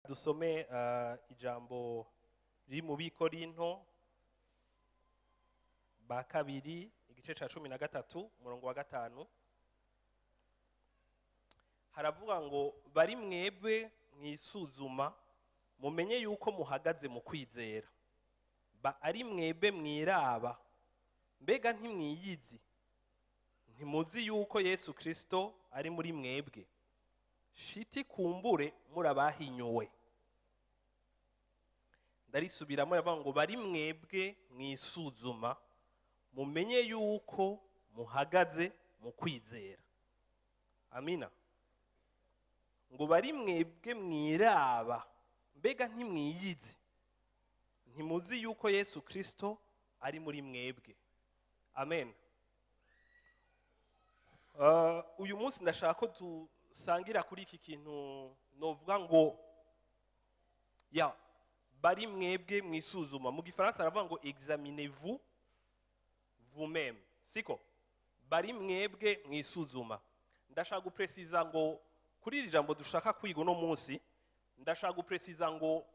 Dusome ijambo riri mu Bikorinto ba kabiri, igice ca 13, umurongo wa 5. Haravuga ngo: "Bari mwebwe mwisuzuma, mumenye yuko muhagaze mu kwizera. Ba ari mwebwe mwiraba. Mbega ntimwiyizi? Ntimuzi yuko Yesu Kristo ari muri mwebwe? Shiti kumbure murabahinyuwe." Ndarisubiramo, ravuga ngo: "Bari mwebwe mwisuzuma, mumenye yuko muhagaze mu kwizera." Amina. Ngo: "Bari mwebwe mwiraba. Mbega ntimwiyizi? Ntimuzi yuko Yesu Kristo ari muri mwebwe?" Amen. Uyu munsi ndashaka ko dusangira kuri iki kintu novuga ngo ya "bari mwebwe mwisuzuma". Mu Gifaransa aravuga ngo "Examinez-vous vous-même", siko? Bari mwebwe mwisuzuma. Ndashaka gupresiza ngo kuri iri jambo dushaka kwiga uno munsi, ndashaka gupresiza ngo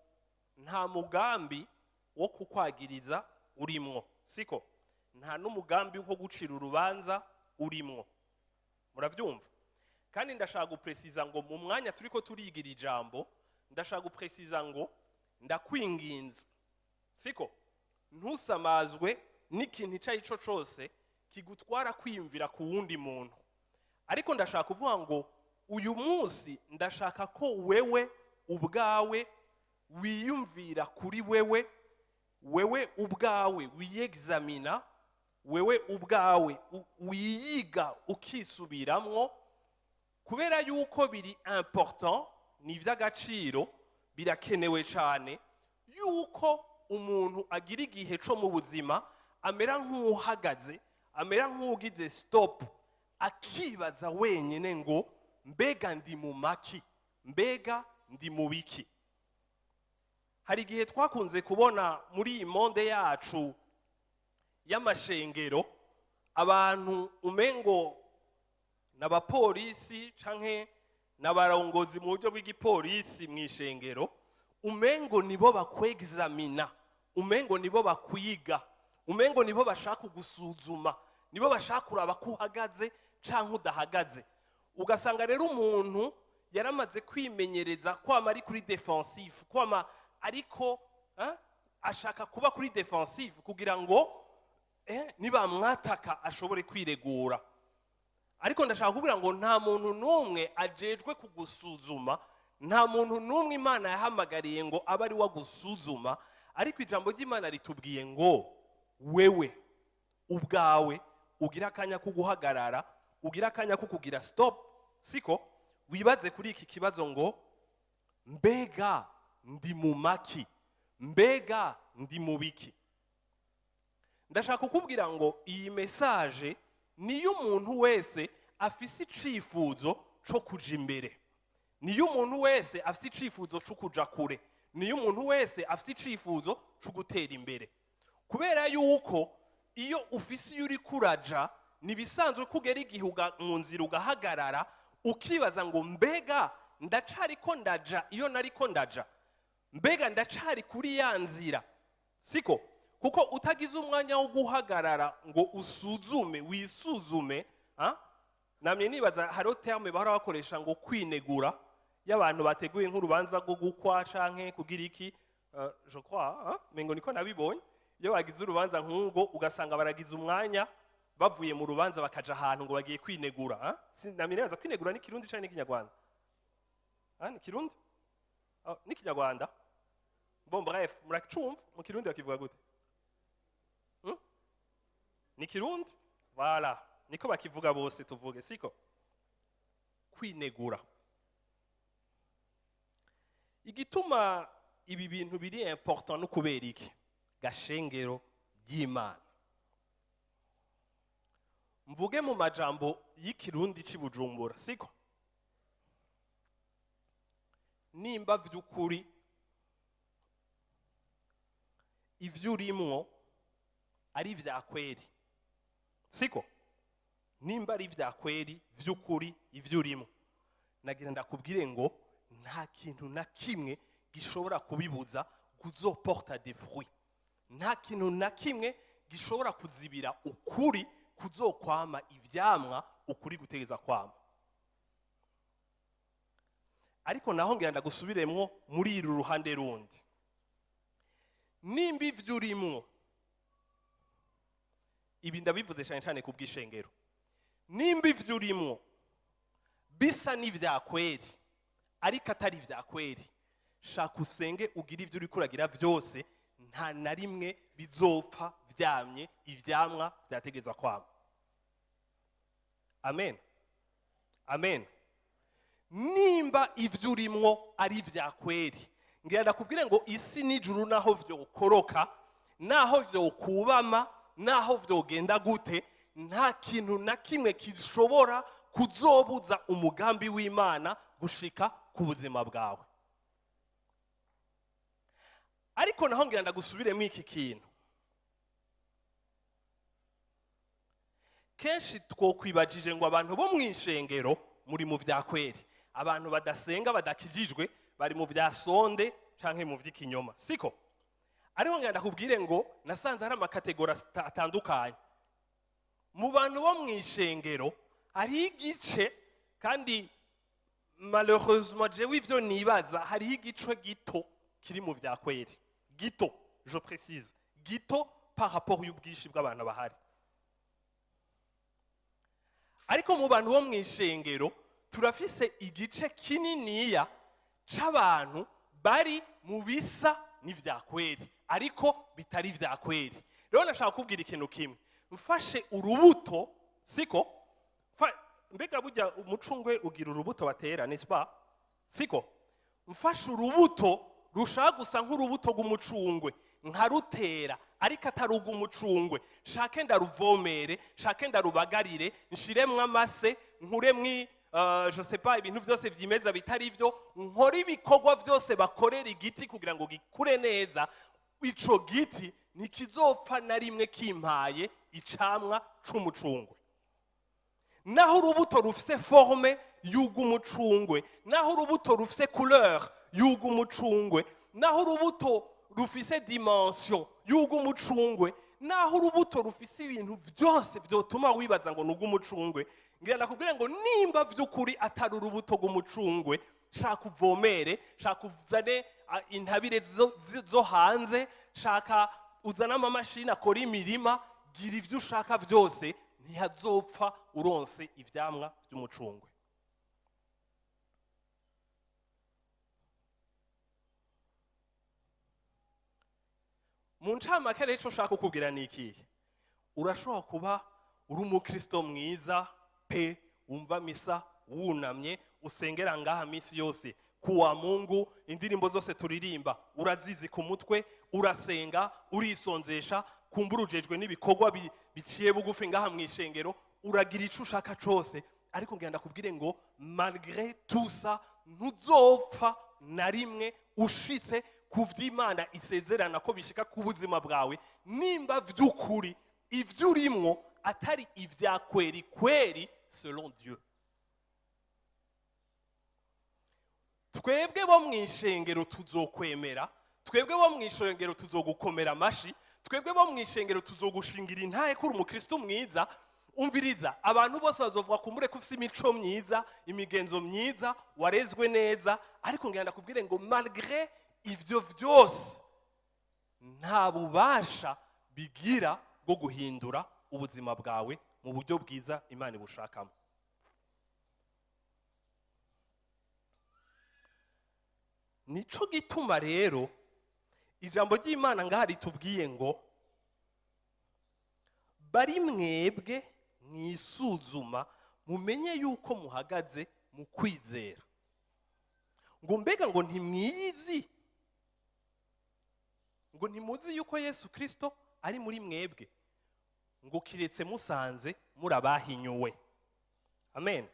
nta mugambi wo kukwagiriza urimwo, siko? Nta n'umugambi wo gucira urubanza urimwo, murabyumva? Kandi ndashaka gupresiza ngo mu mwanya turiko turigira ijambo, ndashaka gupresiza ngo ndakwinginze, siko, ntusamazwe n'ikintu icyo ari cyo cyose kigutwara kwiyumvira ku wundi muntu. Ariko ndashaka kuvuga ngo uyu munsi ndashaka ko wewe ubwawe wiyumvira kuri wewe, wewe ubwawe wiyegizamina, wewe ubwawe wiyiga, ukisubiramwo, kubera yuko biri important, ni iby'agaciro, birakenewe cyane yuko umuntu agira igihe cyo mu buzima amera nk'uhagaze, amera nk'ugize stop, akibaza wenyine ngo: "Mbega ndi mu maki? Mbega ndi mu biki?" Hari igihe twakunze kubona muri iyi monde yacu y'amashengero abantu umengo n'abapolisi canke n'abarongozi mu buryo bw'igipolisi mu ishengero, umengo nibo bakwegizamina, umengo nibo bakwiga, umengo nibo bashaka kugusuzuma, nibo bashaka kuraba ko uhagaze canke udahagaze. Ugasanga rero umuntu yaramaze kwimenyereza kwama ari kuri defensive, kwama ariko ashaka kuba kuri defensive kugira ngo nibamwataka ashobore kwiregura. Ariko ndashaka kubwira ngo nta muntu n'umwe ajejwe kugusuzuma, nta muntu n'umwe Imana yahamagariye ngo abe ari we agusuzuma. Ariko ijambo ry'Imana ritubwiye ngo wewe ubwawe ugira akanya ko guhagarara, ugira akanya ko kugira stop, siko? Wibaze kuri iki kibazo ngo: "Mbega ndi mu maki? Mbega ndi mu biki?" Ndashaka kukubwira ngo iyi message niyo umuntu wese afise icifuzo co kuja imbere, niyo umuntu wese afise icifuzo co kuja kure, niyo umuntu wese afise icifuzo co gutera imbere. Kubera yuko iyo ufise iyo uri kuraja, nibisanzwe ko ugera igihe mu nzira ugahagarara, ukibaza ngo: "Mbega ndacariko ndaja iyo nariko ndaja? Mbega ndacari kuri ya nzira?" Siko? Kuko utagize umwanya wo guhagarara ngo usuzume, wisuzume, ah? Namye nibaza, hariho terme bahora bakoresha ngo kwinegura, y'abantu bateguye nk'urubanza rwo gukwa canke kugira iki, je crois, hein? Mengo niko nabibonye, iyo bagize urubanza nk'ubwo ugasanga baragize umwanya, bavuye mu rubanza bakaja ahantu ngo bagiye kwinegura, hein? Namye nibaza, kwinegura ni Kirundi canke ni Kinyarwanda? Ah, ni Kirundi? Oh, ni Kinyarwanda. Bon, bref, muracumva. Mu Kirundi bakivuga gute? Ni Kirundi, voilà, niko bakivuga bose, tuvuge siko. Kwinegura. Igituma ibi bintu biri important no kubera iki, gashengero ry'Imana? Mvuge mu majambo y'Ikirundi c'i Bujumbura, siko? Nimba vy'ukuri ivyo urimwo ari vya kweri, siko? Nimba ari vya kweri vy'ukuri ivyo urimo, nagira ndakubwire ngo nta kintu na kimwe gishobora kubibuza kuzoporta des fruits. Nta kintu na kimwe gishobora kuzibira ukuri kuzokwama ivyamwa ukuri gutegeza kwama. Ariko naho ngira ndagusubiremwo muri uru ruhande rundi: nimba ivyo urimwo, ibi ndabivuze cyane cyane ku bw'ishengero, nimba ivyo urimwo bisa n'ivya kweri ariko atari ivya kweri, shaka usenge, ugire ivyo uriko uragira vyose, nta na rimwe bizopfa vyamye ivyamwa vyategezwa kwama. Amen, amen. Nimba ivyo urimwo ari ivya kweri, ngira ndakubwire ngo isi n'ijuru naho vyokoroka, naho vyokubama, naho vyogenda gute, nta kintu na kimwe gishobora kuzobuza umugambi w'Imana gushika ku buzima bwawe. Ariko naho ngira ndagusubiremo iki kintu: kenshi twokwibajije ngo abantu bo mu ishengero muri mu vya kweri, abantu badasenga, badakijijwe, bari mu vya sonde canke mu vy'ikinyoma, siko? Ariko ngira ndakubwire ngo nasanze hari ama catégories atandukanye mu bantu bo mu ishengero. Hariho igice, kandi malheureusement jewe ivyo nibaza, hariho igice gito kiri mu vya kweri, gito, je précise, gito par rapport y'ubwinshi bw'abantu bahari. Ariko mu bantu bo mu ishengero turafise igice kininiya c'abantu bari mu bisa n'ivya kweri ariko bitari vya kweri. Rero nashaka kubwira ikintu kimwe: mfashe urubuto, siko? Mbega burya umucungwe ugira urubuto batera, n'est-ce pas? Siko? Mfashe urubuto rushaka gusa nk'urubuto rw'umucungwe, nkarutera ariko atari urw'umucungwe, shake ndaruvomere, shake ndarubagarire, nshiremwo amase, nkuremwo je sais pas, ibintu byose vyimeza bitari byo, nkore ibikorwa byose bakorera igiti kugira ngo gikure neza, ico giti ntikizopfa na rimwe kimpaye icamwa c'umucungwe. Naho urubuto rufise forme y'urw'umucungwe, naho urubuto rufise couleur y'urw'umucungwe, naho urubuto rufise dimension y'urw'umucungwe, naho urubuto rufise ibintu byose byotuma wibaza ngo ni urw'umucungwe, ngira ndakubwira ngo nimba by'ukuri atari urubuto rw'umucungwe, shaka uvomere, shaka uzane intabire zo hanze, shaka uzane amamashini akora imirima, gira ibyo ushaka byose, ntihazopfa uronse ivyamwa by'umucungwe. Mu ncamake rero, ico ushaka kukubwira ni ikihe? Urashobora kuba uri umukristo mwiza pe, wumva misa wunamye, usengera ngaha minsi yose kuwa Mungu, indirimbo zose turirimba urazizi ku mutwe, urasenga, urisonzesha, kumbura ujejwe n'ibikorwa biciye bugufi ngaha mu ishengero, uragira ico ushaka cose, ariko ngenda ndakubwire ngo malgré tout ça, ntuzopfa na rimwe ushitse ku vy'Imana isezerana ko bishika ku buzima bwawe, nimba vy'ukuri ivyo urimwo atari ivya kweri kweri selon Dieu. Twebwe bo mu ishengero tuzokwemera, twebwe bo mu ishengero tuzogukomera amashi, twebwe bo mu ishengero tuzogushingira intahe ko uri umukristo mwiza. Umviriza, abantu bose bazovuga kumbure ko ufise imico myiza, imigenzo myiza, warezwe neza, ariko ngira ndakubwire ngo malgré ivyo vyose, nta bubasha bigira bwo guhindura ubuzima bwawe mu buryo bwiza Imana ibushakamo. Nico gituma rero ijambo ry'Imana ngaha ritubwiye ngo bari mwebwe mwisuzuma, mumenye yuko muhagaze mu. Mu kwizera. Ngo mbega ngo ntimwiyizi, ngo ntimuzi yuko Yesu Kirisito ari muri mwebwe, ngo kiretse musanze muri abahinyuwe. Amen.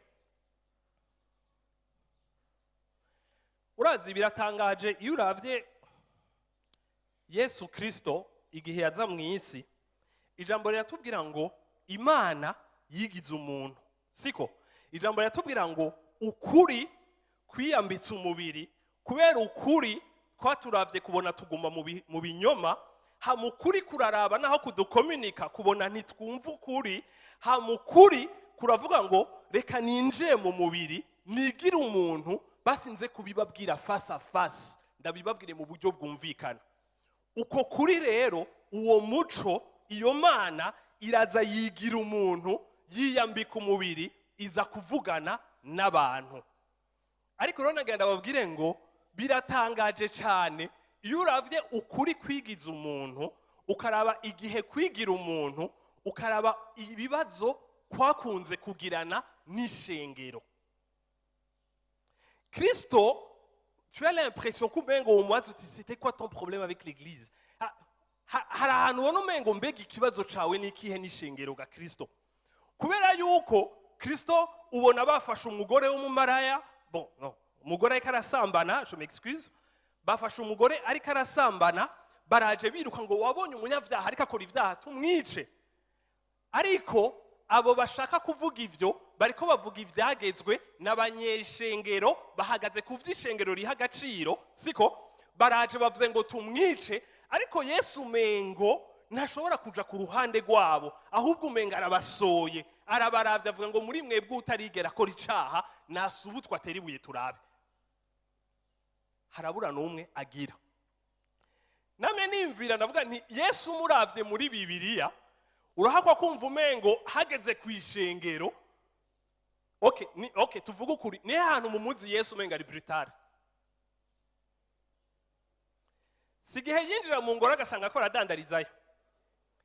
Urazi, biratangaje iyo uravye Yesu Kirisito igihe yaza mu isi, ijambo riratubwira ngo Imana yigize umuntu, siko? Ijambo riratubwira ngo ukuri kwiyambitse umubiri. Kubera ukuri twaturavye kubona tuguma mu binyoma, hama ukuri kuraraba naho kudukominika kubona ntitwumva ukuri. Hama ukuri kuravuga ngo reka ninjiye mu mubiri, nigire umuntu, basinze kubibabwira face à face, ndabibabwire mu buryo bwumvikana. Uko kuri rero, uwo muco, iyo Mana iraza yigira umuntu, yiyambika umubiri, iza kuvugana n'abantu. Ariko rero nagenda babwire ngo biratangaje cyane iyo uravye ukuri kwigiza umuntu, ukaraba igihe kwigira umuntu, ukaraba ibibazo kwakunze kugirana n'ishengero. Kristo, tu as l'impression kumengo umubaza uti: "C'était quoi ton problème avec l'église?" Hari ahantu ubona umengo mbega ikibazo cawe ni ikihe n'ishengero ga Kristo? Kubera yuko Kristo ubona bafashe umugore w'umumaraya, bon, non, umugore ariko arasambana, je m'excuse, bafashe umugore ariko arasambana, baraje biruka ngo wabonye umunyabyaha ariko akora ibyaha, tumwice. Ariko abo bashaka kuvuga ivyo bariko bavuga ivyagezwe n'abanyeshengero, bahagaze ku vy'ishengero riha agaciro, siko? Baraje bavuze ngo tumwice, ariko Yesu umengo ntashobora kuja ku ruhande rwabo, ahubwo umenga arabasoye, arabaravye, avuga ngo muri mwebwe utarigera akora icaha nasubutwa atera ibuye turabe. Harabura n'umwe agira. Namwe nimvira ndavuga nti Yesu umuravye muri Bibiliya, urahakwa kumva umengo hageze ku ishengero. Okay, ni okay, tuvuge ukuri, nihe hantu mumuzi Yesu umenga ari brutal? Si igihe yinjira mu ngoro agasanga ko aradandarizayo?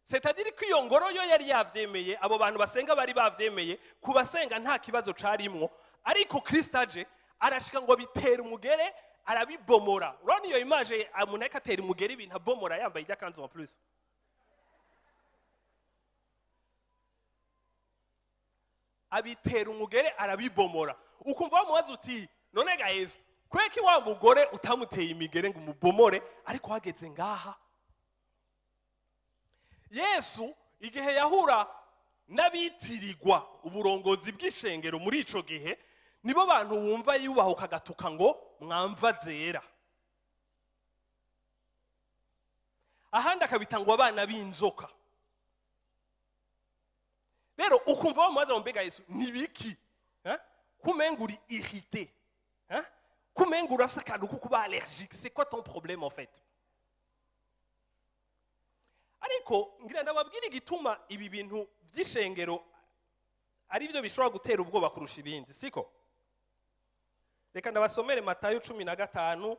C'est-à-dire ko iyo ngoro yo yari yavyemeye, abo bantu basenga bari bavyemeye, ku basenga nta kibazo carimwo. Ariko Kristo aje arashika ngo bitera umugere, arabibomora. Urabona iyo image, umuntu ariko atera umugere ibintu abomora, yambaye ijya kanzu en plus. Abitera umugere, arabibomora. Ukumva wamubaza uti: "None ga Yesu, kweki wa mugore utamuteye imigere ngo umubomore?" Ariko hageze ngaha, Yesu igihe yahura n'abitirirwa uburongozi bw'ishengero muri ico gihe, nibo bantu wumva yubahuka agatuka ngo mwamva zera, ahandi akabita ngo abana b'inzoka. Rero ukumva bamubaza ngo mbega Yesu nibiki? Eh? Kumenga uri irrité, hein? Kumenga urafise akantu ko kuba allergique, c'est quoi ton problème en fait? Ariko ngira ndababwira igituma ibi bintu by'ishengero ari byo bishobora gutera ubwoba kurusha ibindi, siko? Reka ndabasomere Matayo 15,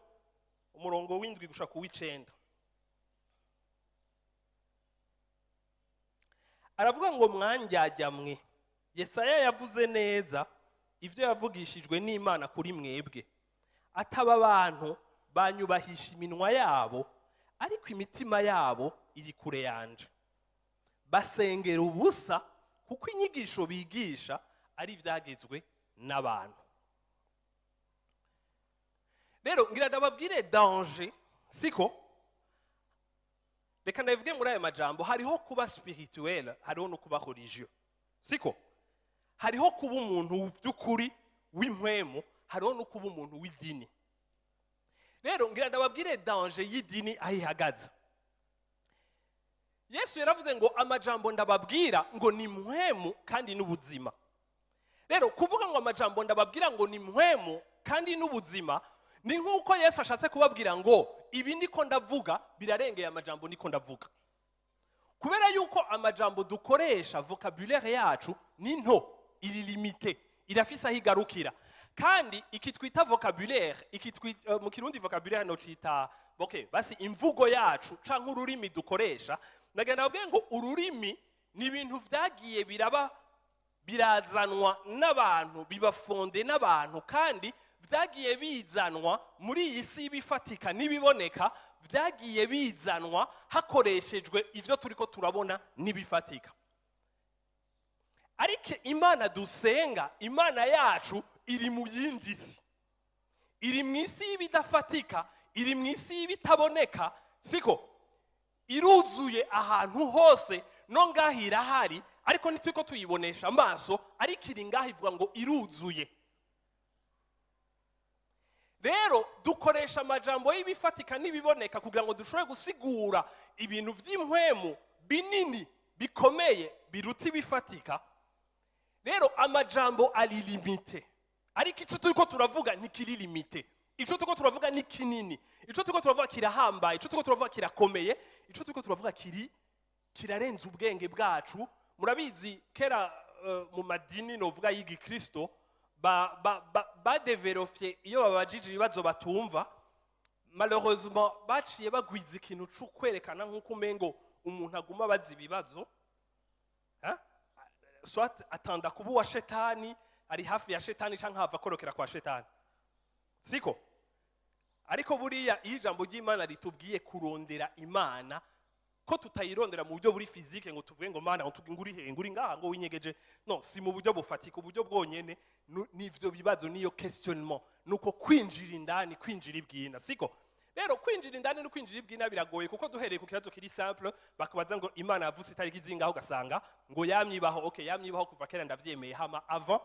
umurongo w'7 gushika ku w'9. Aravuga ngo mwandyarya mwe, Yesaya yavuze neza ibyo yavugishijwe n'Imana kuri mwebwe, ataba abantu banyubahisha iminwa yabo, ariko imitima yabo iri kure yanje, basengera ubusa, kuko inyigisho bigisha ari ibyagezwe n'abantu. Rero ngira ndababwire danger, siko? Reka ndabivuge muri aya majambo: hariho kuba spirituel, hariho no kuba religieux, siko? Hariho kuba umuntu by'ukuri w'impwemu, hariho no kuba umuntu w'idini. Rero ngira ndababwire danger y'idini aho ihagaze. Yesu yaravuze ngo amajambo ndababwira ngo ni mpwemu kandi n'ubuzima. Rero kuvuga ngo amajambo ndababwira ngo ni mpwemu kandi n'ubuzima, ni nk'uko Yesu ashatse kubabwira ngo ibi ndiko ndavuga birarengeye amajambo niko ndavuga, kubera yuko amajambo dukoresha, vocabulaire yacu ni nto, iri limité, irafise aho igarukira. Kandi iki twita vocabulaire, iki mu Kirundi vocabulaire no cita, okay, basi imvugo yacu canke ururimi dukoresha, ndagenda babwiye ngo ururimi ni ibintu vyagiye biraba. Birazanwa n'abantu, biba fondé n'abantu, kandi byagiye bizanwa muri iyi si y'ibifatika n'ibiboneka. Byagiye bizanwa hakoreshejwe ibyo turiko turabona n'ibifatika. Ariko Imana dusenga, Imana yacu, iri mu yindi si, iri mu isi y'ibidafatika, iri mu isi y'ibitaboneka, siko? Iruzuye ahantu hose, no ngaho irahari, ariko ntituri tuyibonesha amaso, ariko iri ngaho, ivuga ngo iruzuye. Rero dukoresha amajambo y'ibifatika n'ibiboneka kugira ngo dushobore gusigura ibintu by'impwemu binini bikomeye biruta ibifatika. Rero amajambo ari limité, ariko icyo turiko turavuga ntikiri limité. Icyo turiko turavuga ni kinini, icyo turiko turavuga kirahambaye, icyo turiko turavuga kirakomeye, icyo turiko turavuga kirarenze ubwenge bwacu. Murabizi, kera mu madini novuga y'igikristo badevelopye iyo babajije ibibazo batumva. Malheureusement baciye bagwiza ikintu cyo kwerekana nk'uko umengo umuntu aguma abaza ibibazo, hein? Soit atanda kuba uwa shetani, ari hafi ya shetani, canke hava akorokera kwa shetani, siko? Ariko buriya iyo ijambo ry'Imana ritubwiye kurondera Imana, ko tutayirondera mu buryo buri physique, ngo tuvuge ngo "Mana, ngo uri he, ngo uri ngaha, ngo winyegeje"? No si mu buryo bufatika. Uburyo bwonyene n'ivyo bibazo, niyo questionnement, nuko kwinjira indani, kwinjira ibwina, siko? Rero kwinjira indani no kwinjira ibwina biragoye, kuko duhereye ku kibazo kiri simple, bakubaza ngo "Imana yavutse itariki zingaho?", ugasanga ngo "Yamyibaho." Okay, yamyibaho kuva kera, ndavyemeye. Hama avant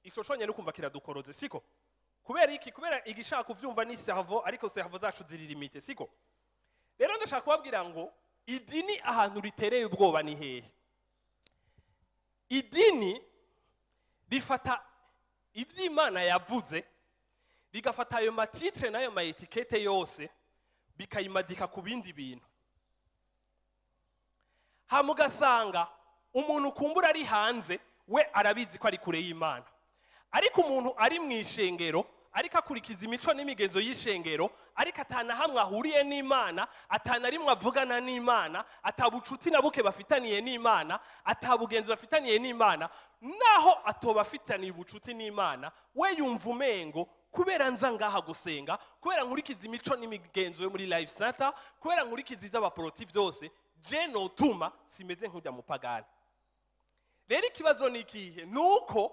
ico conyene ukumva kiradukoroze, siko? Kubera iki? Kubera igishaka kuvyumva ni cerveau, ariko cerveau zacu ziri limitées, siko? Rero ndashaka kubabwira ngo idini ahantu ritereye ubwoba ni hehe? Idini rifata ivy'Imana yavuze, rigafata ayo ma titres n'ayo ma étiquettes yose, bikayimadika ku bindi bintu. Hama ugasanga umuntu ukumbura ari hanze, we arabizi ko ari kure y'Imana, ariko umuntu ari mu ishengero, ariko akurikiza imico n'imigenzo y'ishengero, ariko atana hamwe ahuriye n'Imana, atana rimwe avugana n'Imana, atabucuti na buke bafitaniye n'Imana, atabugenzi bafitaniye n'Imana. Naho atoba afitaniye ubucuti n'Imana, we yumva umengo kubera nza ngaha gusenga, kubera nkurikiza imico n'imigenzo yo muri Life Center, kubera nkurikiza iby'abaporoti byose, je notuma simeze nk'ujya mupagani. Rero ikibazo ni ikihe? Ni uko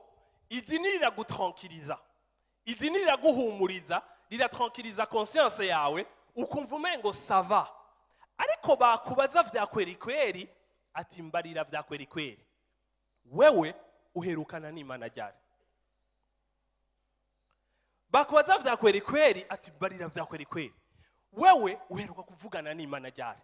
idini riragutranquiliza, idini riraguhumuriza, riratranquiliza conscience yawe, ukumva umengo ça va. Ariko bakubaza vya kweri kweri, ati "Mbarira vya kweri kweri, wewe uherukana n'Imana ryari?" Bakubaza vya kweri kweri, ati "Mbarira vya kweri kweri, wewe uheruka kuvugana n'Imana ryari?"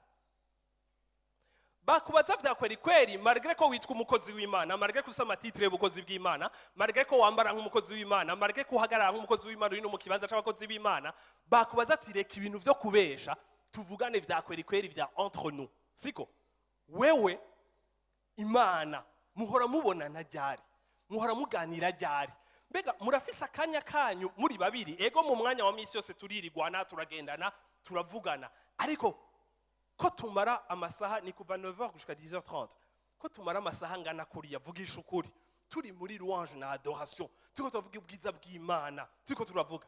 Bakubaza vya kweri kweri, malgré ko witwa umukozi w'Imana, malgré ko ufise ama titres y'ubukozi bw'Imana, malgré ko wambara nk'umukozi w'Imana, malgré ko uhagarara nk'umukozi w'Imana, uri no mu kibanza c'abakozi b'Imana, bakubaza ati "Reka ibintu vyo kubesha, tuvugane vya kweri kweri, vya entre nous, siko? Wewe Imana muhora mubonana ryari? Muhora muganira ryari? Mbega murafise akanya kanyu muri babiri?" Ego, mu mwanya wa misi yose turirigwana, turagendana, turavugana, ariko ko tumara amasaha, ni kuva 9h gushika 10h30, ko tumara amasaha angana kuriya, vugisha ukuri, turi muri louange na adoration, turiko turavuga ubwiza bw'Imana, turiko turavuga,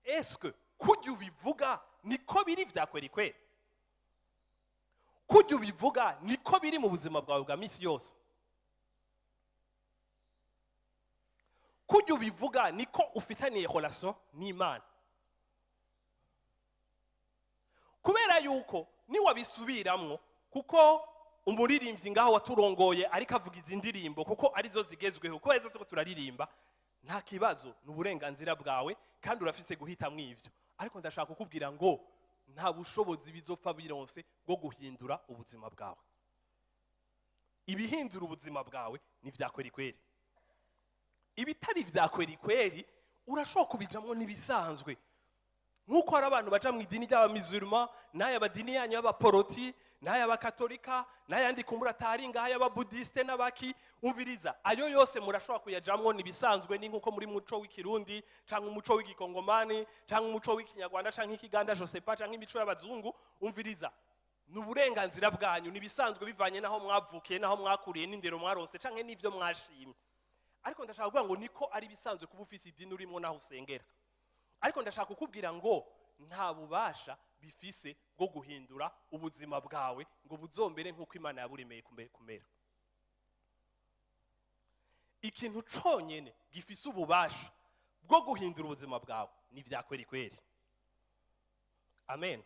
eske kurya ubivuga niko biri vya kweri kweri? Kurya ubivuga niko biri mu buzima bwawe bwa misi yose? Kurya ubivuga niko ufitaniye relation n'Imana? Kubera yuko niwabisubiramwo, kuko umuririmbyi ngaho waturongoye ariko avuga izi ndirimbo kuko arizo zigezweho, kuko arizo turiko turaririmba, nta kibazo, ni uburenganzira bwawe kandi urafise guhitamwo ivyo. Ariko ndashaka kukubwira ngo nta bushobozi bizopfa bironse bwo guhindura ubuzima bwawe. Ibihindura ubuzima bwawe ni vya kweri kweri. Ibitari vya kweri kweri urashobora kubijamwo n'ibisanzwe, nk'uko hari abantu baja mu idini ry'abamizuruma, n'aya madini yanyu y'abaporoti, n'ay'abakatolika, n'ayandi kumbura atari ngaha, y'ababudiste n'abaki. Umviriza, ayo yose murashobora kuyajamwo, nibisanzwe. Ni nk'uko muri muco w'ikirundi canke umuco w'igikongomani canke umuco w'ikinyarwanda canke ikiganda, je sais pas, canke imico y'abazungu. Umviriza. Ni uburenganzira bwanyu, ni ibisanzwe bivanye n'aho mwavukiye, n'aho mwakuriye, n'indero mwaronse canke n'ivyo mwashimye. Ariko ndashaka kuvuga ngo niko ari ibisanzwe kuba ufise idini urimo n'aho usengera, ariko ndashaka kukubwira ngo nta bubasha bifise bwo guhindura ubuzima bwawe ngo buzombere nk'uko Imana yaburemeye kumera. Ikintu conyene gifise ububasha bwo guhindura ubuzima bwawe ni vya kweri kweri. Amen,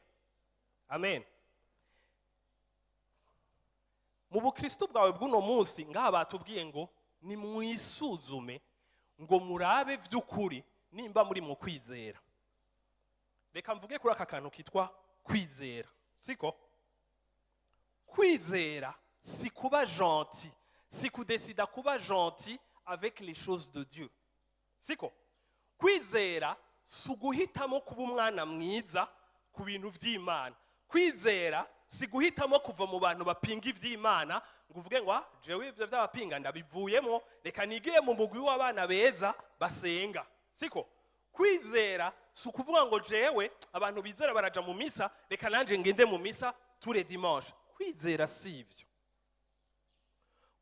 amen. Mu bukristo bwawe bw'uno munsi, ngaha batubwiye ngo nimwisuzume ngo murabe vy'ukuri nimba muri mu kwizera. Reka mvuge kuri aka kantu kitwa kwizera. Siko kwizera si kuba gentil, si kudesida kuba gentil avec les choses de Dieu. Siko kwizera si uguhitamo kuba umwana mwiza ku bintu vy'Imana. Kwizera si guhitamo kuva mu bantu bapinga ivy'Imana ngo uvuge ngo: "Ah, jewe ivyo vy'abapinga ndabivuyemo, reka nigire mu mugwi w'abana beza basenga." Siko kwizera si ukuvuga ngo: "Jewe abantu bizera baraja mu misa, reka nanje ngende mu misa tous les dimanches." Kwizera si ivyo.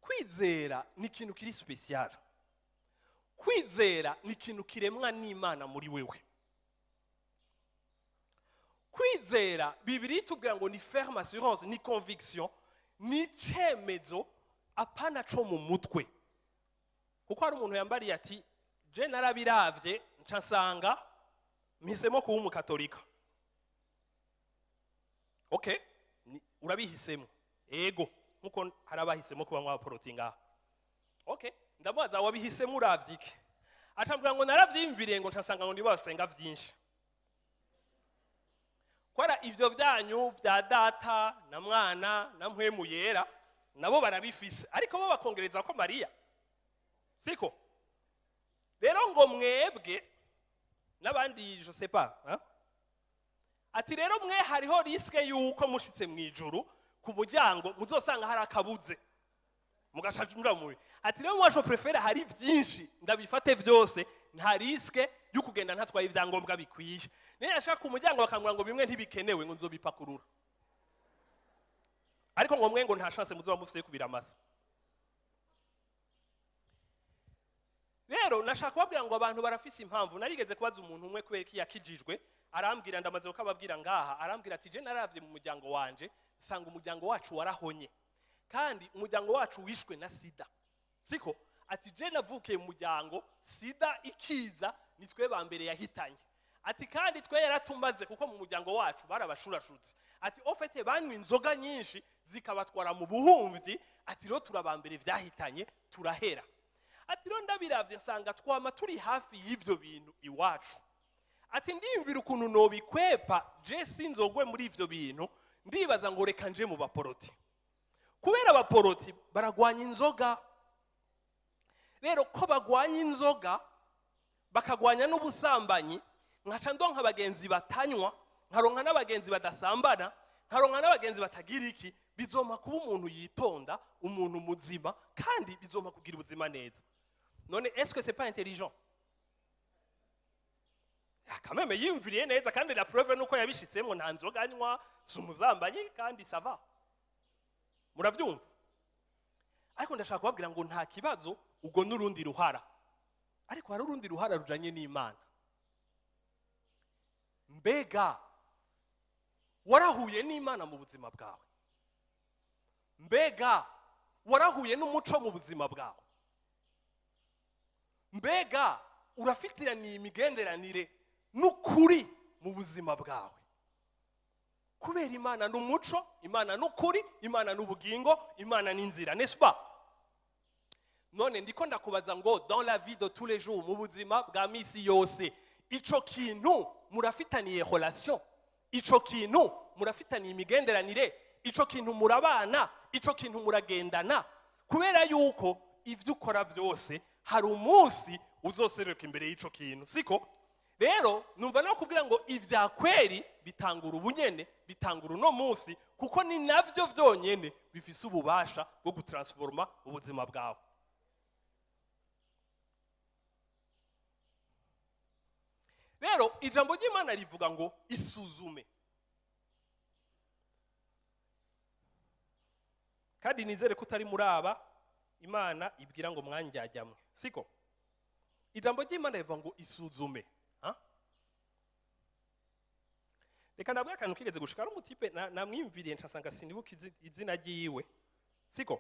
Kwizera ni ikintu kiri spécial. Kwizera ni ikintu kiremwa n'Imana muri wewe. Kwizera, Bibiliya itubwira ngo ni ferme assurance, ni conviction, ni icemezo, apana co mu mutwe. Kuko hari umuntu yambariye ati: "Je narabiravye, nca nsanga mpisemo kuba umukatolika." Okay, urabihisemo, ego, nkuko hari abahisemo kuba mw'abaporoti ngaha. Okay, ndamubaza: "Wabihisemo uravye iki?" Acambwira ngo: "Naravyiyumviriye," ngo nca nsanga ngo nibo basenga vyinshi kwara ivyo vyanyu vya Data na Mwana na Mpwemu Yera. Nabo barabifise, ariko bo bakongereza ko Mariya. Siko rero ngo mwebwe n'abandi, je sais pas, hein? Ati rero mwe hariho risque yuko mushitse mu ijuru ku muryango muzosanga hari akabuze, mugaca mubi. Ati rero moi je préfère hari byinshi, ndabifate vyose, nta risque yo kugenda ntatwaye ibyangombwa bikwiye. Niyo yashaka ku muryango bakambwira ngo bimwe ntibikenewe, ngo nzobipakurura. Ariko ngo mwe ngo nta chance muzoba mufise yo kubiramasa. Rero nashaka kubabwira ngo abantu barafise impamvu. Narigeze kubaza umuntu umwe kubera ko yakijijwe, arambwira, ndamaze kukababwira ngaha, arambwira ati: "Je naravye mu muryango wanje, nsanga umuryango wacu warahonye, kandi umuryango wacu wishwe na sida." Siko? Ati: "Je navukiye mu muryango sida ikiza nitwe ba mbere yahitanye." Ati: "Kandi twe yaratumaze, kuko mu muryango wacu barabashurashutse." Ati: "Au fait banywa inzoga nyinshi zikabatwara mu buhumvyi." Ati: "Rero turabambere vyahitanye, turahera." Ati: "Rero ndabiravye nsanga twama turi hafi y'ivyo bintu iwacu." Ati: "Ndiyumvira ukuntu nobikwepa, je sinzogwe muri ivyo bintu, ndibaza ngo reka nje mu baporoti, kubera abaporoti baragwanya inzoga. Rero ko bagwanya inzoga, bakagwanya n'ubusambanyi, nkaca ndonka abagenzi batanywa, nkaronka n'abagenzi badasambana, nkaronka n'abagenzi batagira iki, bizompa kuba umuntu yitonda, umuntu muzima, kandi bizompa kugira ubuzima neza." None est-ce que c'est pas intelligent? Quand même yiyumviriye neza, kandi la preuve nuko yabishitsemo: nta nzoga anywa, si umuzambanyi, kandi ça va. Muravyumva? Ariko ndashaka kubabwira ngo nta kibazo, ubwo n'urundi ruhara. Ariko hari urundi ruhara rujanye n'Imana. Mbega warahuye n'Imana mu buzima bwawe? Mbega warahuye n'umuco mu buzima bwawe? Mbega urafitiraniye imigenderanire n'ukuri mu buzima bwawe? Kubera Imana ni umuco, Imana ni ukuri, Imana ni ubugingo, Imana ni inzira, n'est-ce pas? None ndiko ndakubaza ngo dans la vie de tous les jours, mu buzima bwa misi yose, ico kintu murafitaniye relation? Ico kintu murafitaniye imigenderanire? Ico kintu murabana? Ico kintu muragendana? Kubera yuko ibyo ukora byose hari umunsi uzoseruka imbere y'ico kintu. Siko? Rero numva no kubwira ngo ibya kweri bitangura ubunyene, bitangura uno munsi, kuko ni navyo vyonyene bifise ububasha bwo gutransforma ubuzima bwawe. Rero ijambo ry'Imana rivuga ngo isuzume. Kandi nizere ko utari muri aba Imana ibwira ngo mwanjyajyamwe, siko? Ijambo ry'Imana rivuga ngo isuzume, ha? Reka ndabwira akantu kigeze gushika. Ari umutipe namwiyumviriye, nsanga sinibuka izina ryiwe, siko?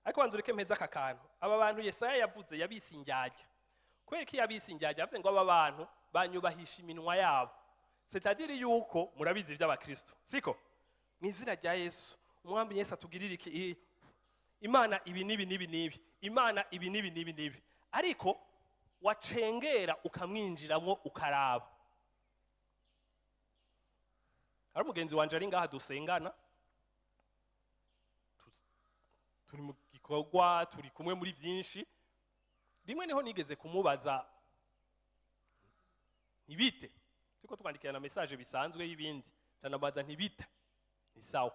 Ariko banza ureke mpeza aka kantu. Aba bantu Yesaya yavuze yabise indyarya. Kubera ko yabise indyarya, yavuze ngo aba bantu banyubahisha iminwa yabo, c'est-à-dire yuko murabizi iby'abakristo, siko? Mu izina rya Yesu, Umwami Yesu atugirire iki, Imana ibi n'ibi n'ibi n'ibi, Imana ibi n'ibi n'ibi n'ibi, ariko wacengera ukamwinjiramwo ukaraba. Hari umugenzi wanje ari ngaha dusengana, turi mu gikorwa, turi kumwe muri byinshi. Rimwe niho nigeze kumubaza ntibite, turiko twandikirana message bisanzwe y'ibindi, ndanabaza ntibite, ni sawa.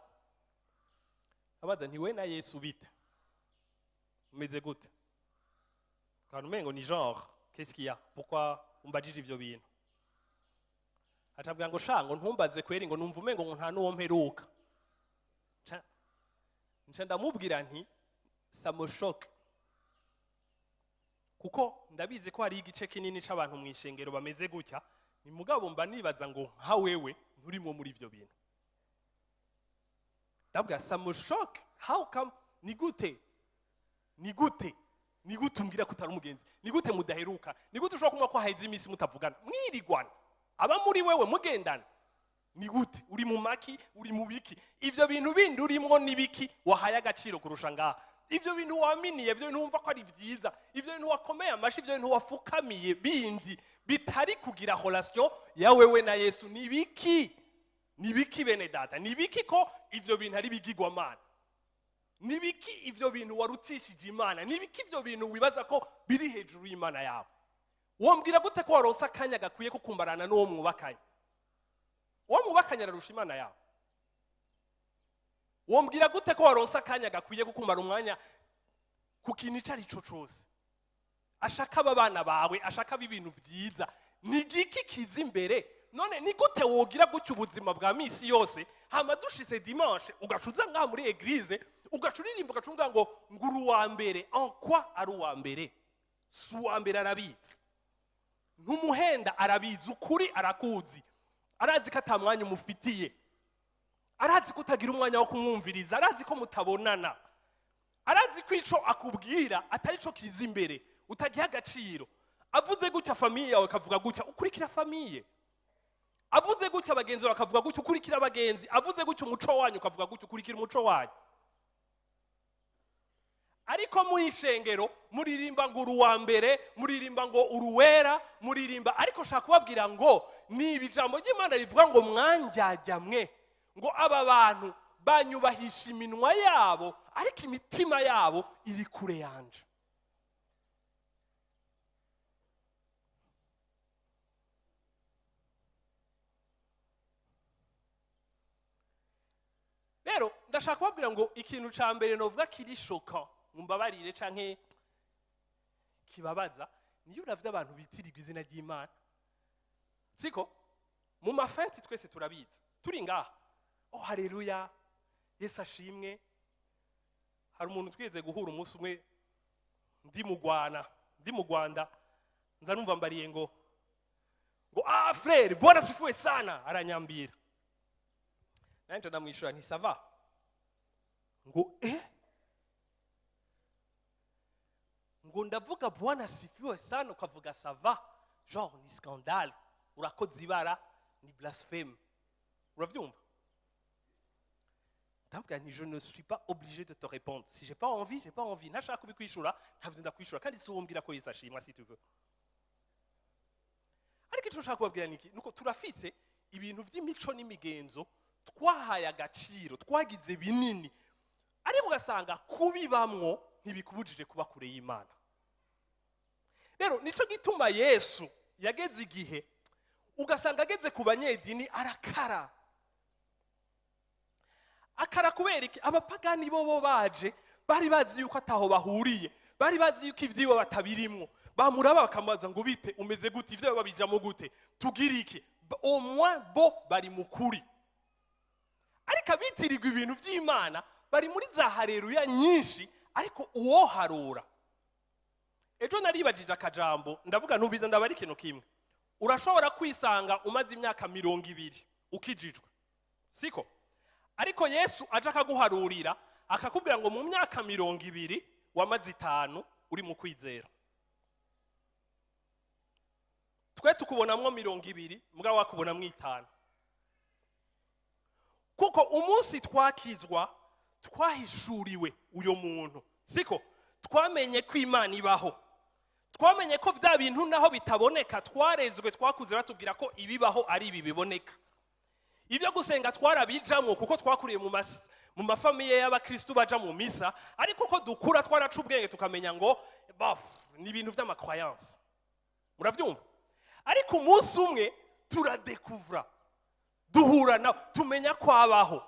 Abaza nti we na Yesu bite, umeze gute? Kandi umengo ni genre qu'est-ce qu'il y a, pourquoi umbajije ivyo bintu? Acabwira ngo sha, ngo ntumbaze kweri, ngo numva umengo ngo nta n'uwo mperuka. Nca ndamubwira nti ça me choque, kuko ndabizi ko hari igice kinini c'abantu mu ishengero bameze gutya. Ni mugabo mba nibaza ngo nka wewe nturimwo muri ivyo bintu. Ndabwira ça me choque, how come, ni gute, ni gute, ni gute umbwira ko utari umugenzi? Ni gute mudaheruka? Ni gute ushobora kunywa ko haheze iminsi mutavugana, mwirigwana, aba muri wewe mugendana? Ni gute? Uri mu maki? Uri mu biki? Ivyo bintu bindi urimwo ni biki wahaye agaciro kurusha ngaha? Ivyo bintu waminiye, ivyo bintu wumva ko ari vyiza, ivyo bintu wakomeye amashi, ivyo bintu wafukamiye bindi bitari kugira relation ya wewe na Yesu, ni biki? Ni biki, bene data? Ni biki ko ivyo bintu ari bigirwamana? Ni biki ivyo bintu warutishije Imana? Ni biki ivyo bintu wibaza ko biri hejuru y'Imana yawe? Wombwira gute ko waronse akanya gakwiye ko kumbarana n'uwo mwubakanye? Uwo mwubakanye ararusha Imana yawe? Wombwira gute ko waronse akanya gakwiye ko kumara umwanya ku kintu icyo ari cyo cyose, ashaka aba bana bawe, ashaka aba ibintu byiza? Ni igiki kiza imbere? None ni gute wogira gutya ubuzima bwa misi yose, hama dushise dimanche ugaca uza ngaha muri église, ugaca uririmba, ugaca uvuga ngo nguru uwa mbere? En quoi ari uwa mbere? Si uwa mbere, arabizi. Ntumuhenda, arabizi. Ukuri arakuzi, arazi ko ata mwanya umufitiye, arazi ko utagira umwanya wo kumwumviriza, arazi ko mutabonana, arazi ko ico akubwira atari cyo kiza imbere, utagiha agaciro. Avuze gutya famille yawe ikavuga gutya, ukurikira famille. Avuze gutya abagenzi bawe bakavuga gutya, ukurikira abagenzi. Avuze gutya umuco wanyu ukavuga gutya, ukurikira umuco wanyu. Ariko mu ishengero muririmba ngo uri uwa mbere, muririmba ngo uruwera, muririmba. Ariko nshaka kubabwira ngo ni ibi ijambo ry'Imana rivuga ngo mwanjyajyamwe, ngo aba bantu banyubahisha iminwa yabo, ariko imitima yabo iri kure yanje. Rero ndashaka kubabwira ngo ikintu cya mbere novuga kiri choquant, mumbabarire, canke kibabaza, niyo uravye abantu bitirirwa izina ry'Imana, siko? Mu mafenti twese turabizi, turi ngaha, oh haleluya, Yesu ashimwe. Hari umuntu twigeze guhura umunsi umwe, ndi mu Rwanda, nza numva mbariye ngo ah frère, Bwana asifiwe sana. Aranyambira, nanje ndamwishura nti ça va. Ngo eh, ngo ndavuga Bwana asifiwe sana, ukavuga ça va, genre ni scandale, urakoze ibara, ni blasphème, uravyumva? Ndamubwira nti je ne suis pas obligé de te répondre. Si j'ai pas envie, j'ai pas envie. Ntashaka kubikwishura, ntavyo ndakwishura. Kandi si wombwira ko Yesu ashimwa si tu veux. Ariko icyo nshaka kubabwira ni iki? Nuko turafise ibintu by'imico n'imigenzo twahaye agaciro, twagize binini, ariko ugasanga kubibamwo ntibikubujije kuba kure y'Imana. Rero nico gituma Yesu yageze igihe ugasanga ageze ku banyedini arakara. Akara kubera iki? Abapagani bo baje bari bazi yuko ataho bahuriye, bari bazi yuko ibyiwe batabirimwo. Bamuraba bakamubaza ngo bite, umeze gute, ivyo babijamo gute, tugire iki? Au moins bo bari mu kuri. Ariko abitirirwa ibintu by'Imana Bari muri za hareruya nyinshi, ariko uwoharura. Ejo naribajije akajambo, ndavuga, ntumvize, ndabara ikintu kimwe. Urashobora kwisanga umaze imyaka 20 ukijijwe, siko? Ariko Yesu aje akaguharurira, akakubwira ngo mu myaka 20 wamaze 5 uri mu kwizera. Twe tukubonamwo 20, mugabo wakubonamwo 5, kuko umunsi twakizwa twahishuriwe uyo muntu, siko? Twamenye ko Imana ibaho, twamenye ko bya bintu naho bitaboneka. Twarezwe, twakuze batubwira ko ibibaho ari ibi biboneka. Ibyo gusenga twarabijamwo kuko twakuriye mu ma familles y'abakristu baja mu misa. Ariko ko dukura twaraca ubwenge, tukamenya ngo baf ni ibintu by'ama croyances, murabyumva? Ariko umunsi umwe turadekuvura, duhura nawe, tumenya ko abaho.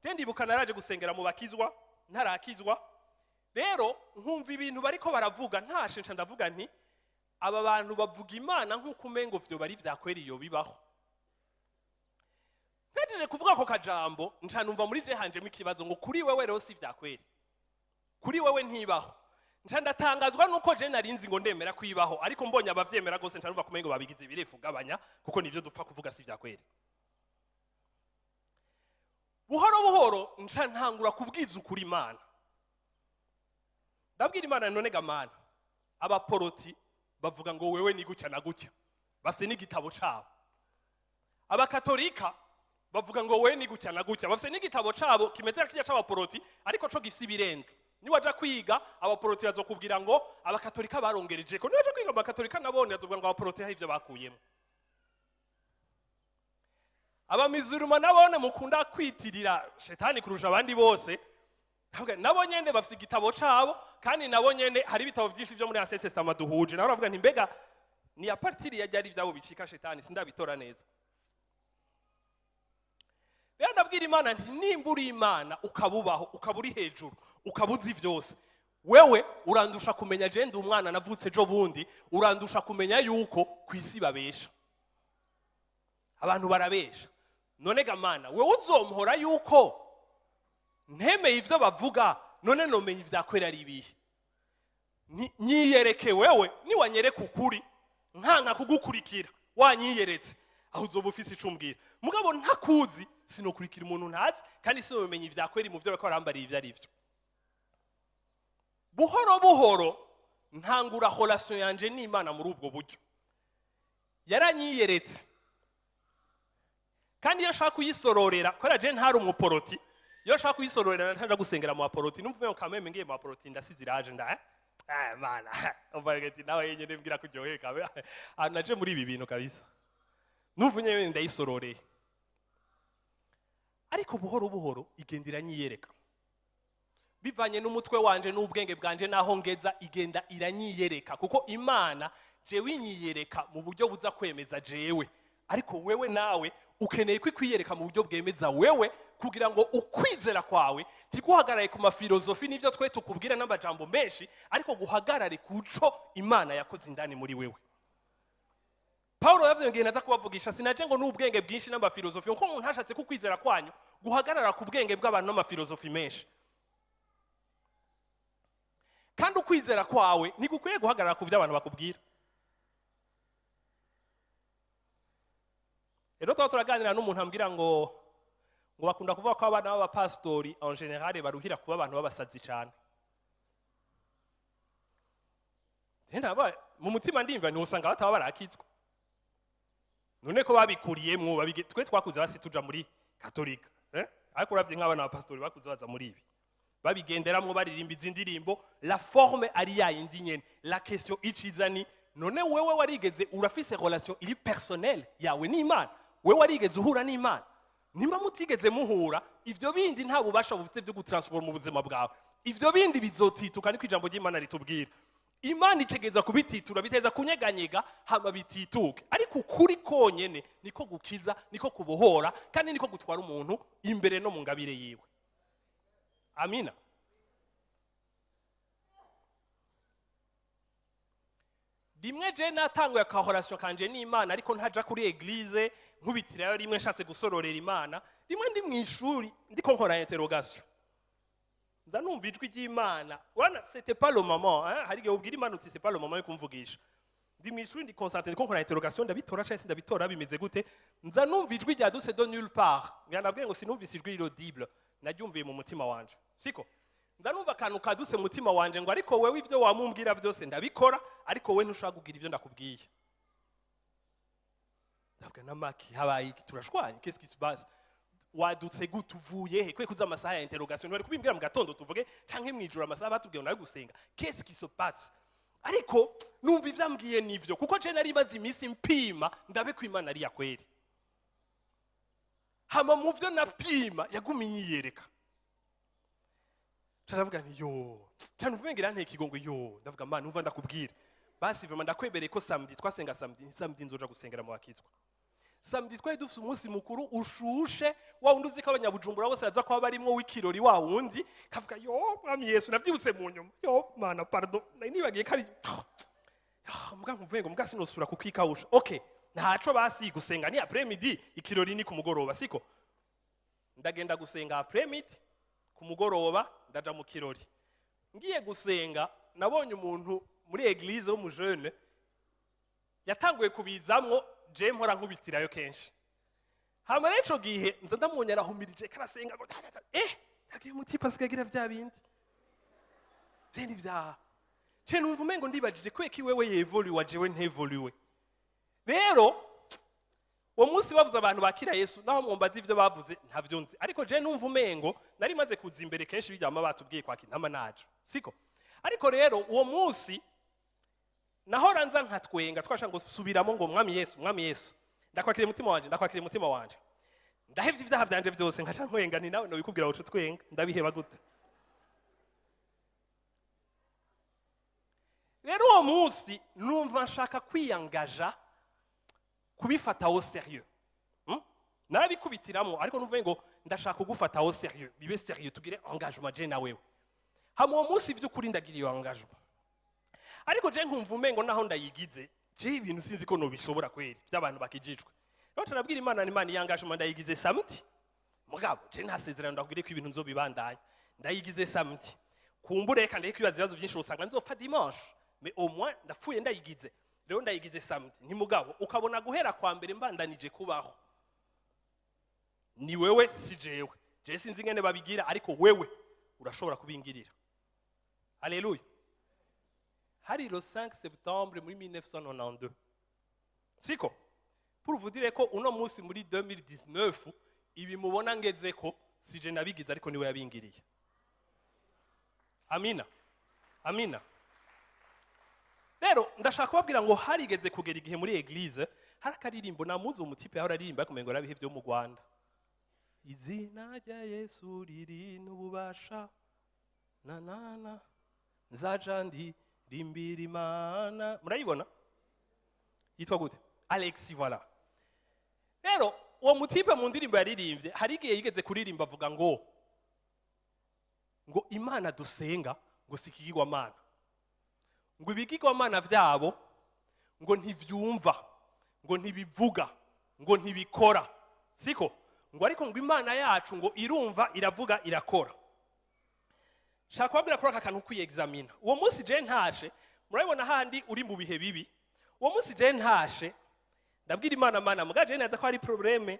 Rero ndibuka naraje gusengera mu bakizwa, ntarakizwa. Rero nkumva ibintu bariko baravuga, ntashe nca ndavuga nti: "Aba bantu bavuga Imana nk'uko umengo vyo bari vyakwera iyo bibaho." Mpejeje kuvuga ako kajambo, nca numva muri je hanjemo ikibazo ngo: "Kuri wewe rero si vyakweri, kuri wewe ntibaho?" Nca ndatangazwa nuko je narinzi ngo ndemera kwibaho, ariko mbonye abavyemera gose, nca numva kumengo babigize ibirefu. Gabanya, kuko nivyo dupfa kuvuga si vyakweri. Buhoro buhoro nca ntangura kubwiza ukuri Imana. Ndabwira Imana: "None ga Mana, abaporoti bavuga ngo wewe ni gutya na gutya, bafite n'igitabo cabo. Abakatolika bavuga ngo wewe ni gutya na gutya, bafite n'igitabo cabo kimeze nka kirya c'abaporoti, ariko co gifise ibirenze. Niwaja kwiga abaporoti bazokubwira ngo abakatolika barongereje ko. Niwaja kwiga abakatolika nabone bazokubwira ngo abaporoti hari ivyo bakuyemo. Abamizuruma nabone mukunda kwitirira shetani kurusha abandi bose. Ndavuga, nabo nyene bafite igitabo cabo, kandi nabo nyene hari ibitabo byinshi byo muri Ancien Testament duhuje nabo." Baravuga nti: "Mbega ni à partir ya ryari ivyabo bicika shetani? Sindabitora neza." Rero ndabwira Imana nti: "Nimba uri Imana, ukaba ubaho, ukaba uri hejuru, ukaba uzi vyose, wewe urandusha kumenya. Je ndi umwana, navutse ejo bundi. Urandusha kumenya yuko ku isi babesha, abantu barabesha. None ga Mana, wewe uzompora yuko ntemeye ivyo bavuga? None nomenya ivyakwera ari ibihe? Nyiyereke wewe. Niwanyereka ukuri, nkanka kugukurikira wanyiyeretse, aho uzoba ufise ico umbwira. Mugabo ntakuzi, sinokurikira umuntu ntazi, kandi sinomenya ivyakweri mu vyo bariko barambariye ivyo ari vyo." Buhoro buhoro ntangura relation yanje n'Imana muri ubwo buryo. Yaranyiyeretse. Kandi iyo nshaka kuyisororera, kubera je ntari umuporoti, iyo nshaka kuyisororera ntaja gusengera mu baporoti. Numva umengo kameme ngiye mu baporoti ndasize iraje nda mana umva ati nawe yenyene mbwira ko uryoheye kabe. Ah, naje muri ibi bintu kabisa, numva nyene ndayisororeye. Ariko buhoro buhoro igenda iranyiyereka, bivanye n'umutwe wanje n'ubwenge bwanje n'aho ngeza, igenda iranyiyereka. Kuko Imana jewe inyiyereka mu buryo buza kwemeza jewe, ariko wewe nawe ukeneye ko ikwiyereka mu buryo bwemeza wewe, kugira ngo ukwizera kwawe ntiguhagarare ku ma philosophies n'ibyo twe tukubwira n'amajambo menshi, ariko guhagarare ku co Imana yakoze indani muri wewe. Paulo yavuze ngo: "Naza kubavugisha, sinaje ngo n'ubwenge bwinshi n'ama philosophies, kuko umuntu ntashatse ko ukwizera kwanyu guhagarara ku bwenge bw'abantu n'ama philosophies menshi." Kandi ukwizera kwawe ntigukwiye guhagarara ku byo abantu bakubwira. Rero tuba turaganira n'umuntu ambwira ngo bakunda kuvuga ko abana b'abapasitori en général baruhira kuba abantu b'abasazi cyane. Rero mu mutima ndimva ntiwusanga bataba barakizwa. None ko babikuriyemwo, twe twakuze basi tuja muri katolika, eh? Ariko uravye nk'abana b'abapasitori bakuze baza muri ibi, babigenderamwo, baririmba izi ndirimbo, la forme ari yayindi nyene. La question iciza ni: none wewe warigeze, urafise relation iri personnelle yawe n'Imana? Wewe warigeze uhura n'Imana? Nimba mutigeze muhura, ivyo bindi nta bubasha bufite byo gutransforma ubuzima bwawe. Ivyo bindi bizotituka, niko ijambo ry'Imana ritubwira. Imana itegeza kubititura, biteza kunyeganyega hama bitituke. Ariko ukuri konyene niko gukiza, niko kubohora, kandi niko gutwara umuntu imbere no mu ngabire yiwe. Amina. Rimwe je natanguye aka relation kanje n'Imana, ariko ntaja kuri église, nkubitirayo rimwe nshatse gusororera Imana. Rimwe ndi mu ishuri, ndiko nkora interrogation. Nza numva ijwi ry'Imana. Wana, c'était pas le moment, hein? Hari igihe ubwira Imana uti: "C'est pas le moment yo kumvugisha." Ndi mu ishuri, ndi concentré, ndiko nkora interrogation, ndabitora canke sindabitora, bimeze gute? Nza numva ijwi ryadutse de nulle part. Ngira nabwiye ngo sinumvise ijwi audible, naryumviye mu mutima wanje, siko? Nza numva akantu kadutse mu mutima wanje ngo: "Ariko wewe ivyo wamumbwira vyose ndabikora, ariko we ntushobora kugira ivyo ndakubwiye." Ndavuga namaki: "Habaye iki? Turashwanye? Qu'est-ce qui se passe? Wadutse gute? Uvuye he? Kwe kuza amasaha ya interrogation? Ntibari kubimbwira mu gatondo tuvuge, canke mw'ijoro amasaha batubwiye ngo nawe gusenga? Qu'est-ce qui se passe?" Ariko numva ivyambwiye nivyo, kuko je nari maze iminsi mpima ndabe ko Imana ari yakweri. Hama mu vyo napima yagumye inyiyereka. Ndavuga nti: "Yo." Cyane uvuga iranteye ikigongo. Yo, ndavuga: "Mana, umva, ndakubwira basi, vraiment ndakwebereye ko samedi twasenga, samedi nzoja gusengera mu bakizwa." Samedi twari dufite umunsi mukuru ushushe, wa wundi uzi ko Abanyabujumbura bose baza kuba barimwo, w'ikirori wa wundi. Kavuga: "Yo, Mwami Yesu." Navyibutse mu nyuma. Yo Mana, pardon, nari nibagiye ko ari mbwa nkuvuye ngo mbwa sinosubira kukikawusha. Okay, ntaco, basi gusenga ni après midi, ikirori ni ku mugoroba, siko? Ndagenda gusenga après midi, ku mugoroba ndaja mu kirori. Ngiye gusenga, nabonye umuntu muri église w'umujene yatanguye kubizamwo. Je mpora nkubitirayo kenshi. Hama rero ico gihe nza ndamubonye arahumirije, karasenga ngo ta, ta, ta. Tagiye mutipe asigaye agira vya bindi je ni vyaha. Je numva umengo ndibajije kubera ko wewe yevoluwe, jewe ntevoluwe. Rero uwo munsi bavuze abantu bakira Yesu, naho mwumbaza ivyo bavuze ntavyo nzi, ariko je numva umengo nari maze kuza imbere kenshi bijyama batubwiye kwakira ntama naje, siko? Ariko rero uwo munsi nahora nza nkatwenga, twasha ngo subiramo ngo: "Mwami Yesu, Mwami Yesu, ndakwakira umutima wanje, ndakwakira umutima wanje, ndahevye ibyaha byanje byose." Nkaca ntwenga. Ni nawe nobikubwira uca twenga. Ndabiheba gute? Rero uwo munsi numva nshaka kwiyangaja kubifata au sérieux. Narabikubitiramo, ariko numva ngo ndashaka kugufata au sérieux, bibe sérieux, tugire engagement je na wewe. Hama uwo munsi vy'ukuri ndagira iyo engagement, ariko je nkumva umengo naho ndayigize, je ibintu sinzi ko nobishobora kweri by'abantu bakijijwe. Rero turabwira Imana: "Imana, iyo engagement ndayigize samedi, mugabo je nta sezerano ndakubwire ko ibintu nzobibandanya. Ndayigize samedi, kumbure reka ndeke kwibaza ibibazo byinshi, usanga nzopfa dimanche, mais au moins ndapfuye ndayigize. Rero ndayigize samedi, nti mugabo ukabona guhera kwa mbere mbandanije kubaho, ni wewe, si jewe. Je sinzi ingene babigira, ariko wewe urashobora kubingirira." Haleluya! Hari le 5 septembre muri 1992, siko? Pour vous dire ko uno munsi muri 2019 ibi mubona ngeze ko si je nabigize, ariko niwe yabingiriye. Amina, amina. Rero ndashaka kubabwira ngo harigeze kugera igihe muri église hari akaririmbo namuzi, umutipe yahora aririmba, ariko umengo yarabihe byo mu Rwanda: "Izina rya Yesu riri n'ububasha, na na na, nzaja ndirimbira Imana." Murayibona? Yitwa gute? Alexi, voilà. Rero uwo mutipe mu ndirimbo yaririmbye, hari igihe yigeze kuririmba avuga ngo Imana dusenga ngo si ikigirwamana, ngo ibigirwamana vyabo ngo ntivyumva, ngo ntibivuga, ngo ntibikora, siko? Ngo ariko ngo Imana yacu ngo irumva, iravuga, irakora. Shaka kubabwira kuri aka kantu kwiyexamina. Uwo munsi je ntashe, murabibona handi uri mu bihe bibi, uwo munsi je ntashe ndabwira Imana: "Mana, muga je naza ko hari problème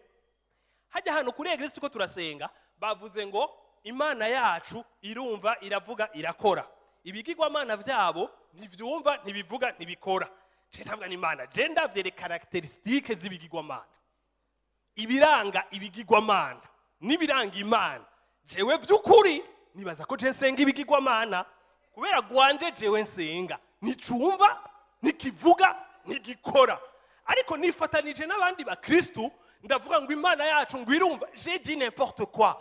hajya hano kuri église, tuko turasenga, bavuze ngo Imana yacu irumva, iravuga, irakora, ibigirwamana vyabo ntivyumva, ntibivuga, ntibikora." Je ndavuga n'Imana, je ndavye caractéristiques z'ibigirwamana, ibiranga ibigirwamana n'ibiranga Imana, jewe vy'ukuri nibaza ko je nsenga ibigirwamana, kubera gwanje jewe nsenga nticumva, ntikivuga, ntigikora. Ariko nifatanije n'abandi bakristu, ndavuga ngo Imana yacu ngo irumva. J'ai dit n'importe quoi,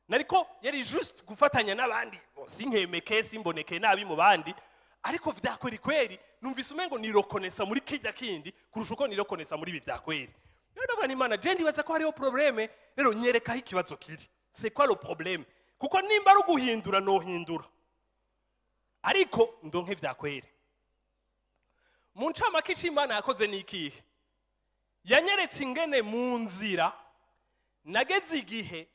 nariko yari juste gufatanya n'abandi. Bon, sinkemeke, simboneke nabi mu bandi, ariko vyakweri kweri numvise umengo nirokonesa muri kijya kindi kurusha uko nirokonesa muri ibi vyakweri. Rero ndavuga n'Imana: "Je ndibaza ko hariho problème, rero nyereka aho ikibazo kiri. C'est quoi le problème? Kuko nimba ari uguhindura, nohindura, ariko ndonke vyakweri." Mu ncamake, ico Imana yakoze ni ikihe? Yanyeretse ingene mu nzira nageze igihe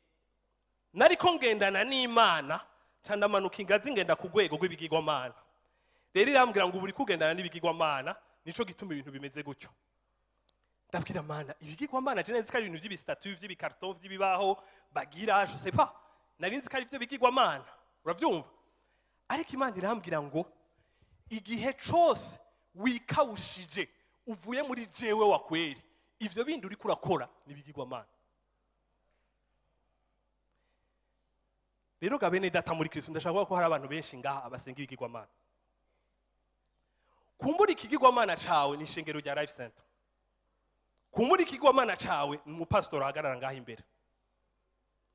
nariko ngendana n'Imana. Nca ndamanuka ingazi, ngenda ku rwego rw'ibigirwamana. Rero irambwira ngo ubu uri kugendana n'ibigirwamana, nico gituma ibintu bimeze gutyo. Ndabwira Mana, ibigirwamana je nzi ko ari ibintu vy'ibi statues, vy'ibi cartons, vy'ibibaho bagira, je sais pas, nari nzi ko ari ivyo bigirwamana, uravyumva? Ariko Imana irambwira ngo igihe cose wikawushije uvuye muri jewe wa kweri, ivyo bindi uriko urakora ni ibigirwamana. Rero ga bene data muri Kristo, ndashaka kuvuga ko hari abantu benshi ngaha abasenga ibigirwamana. Kumbura ikigirwamana cawe ni ishengero rya Life Center, kumbura ikigirwamana cawe ni umupasitori ahagarara ngaha imbere,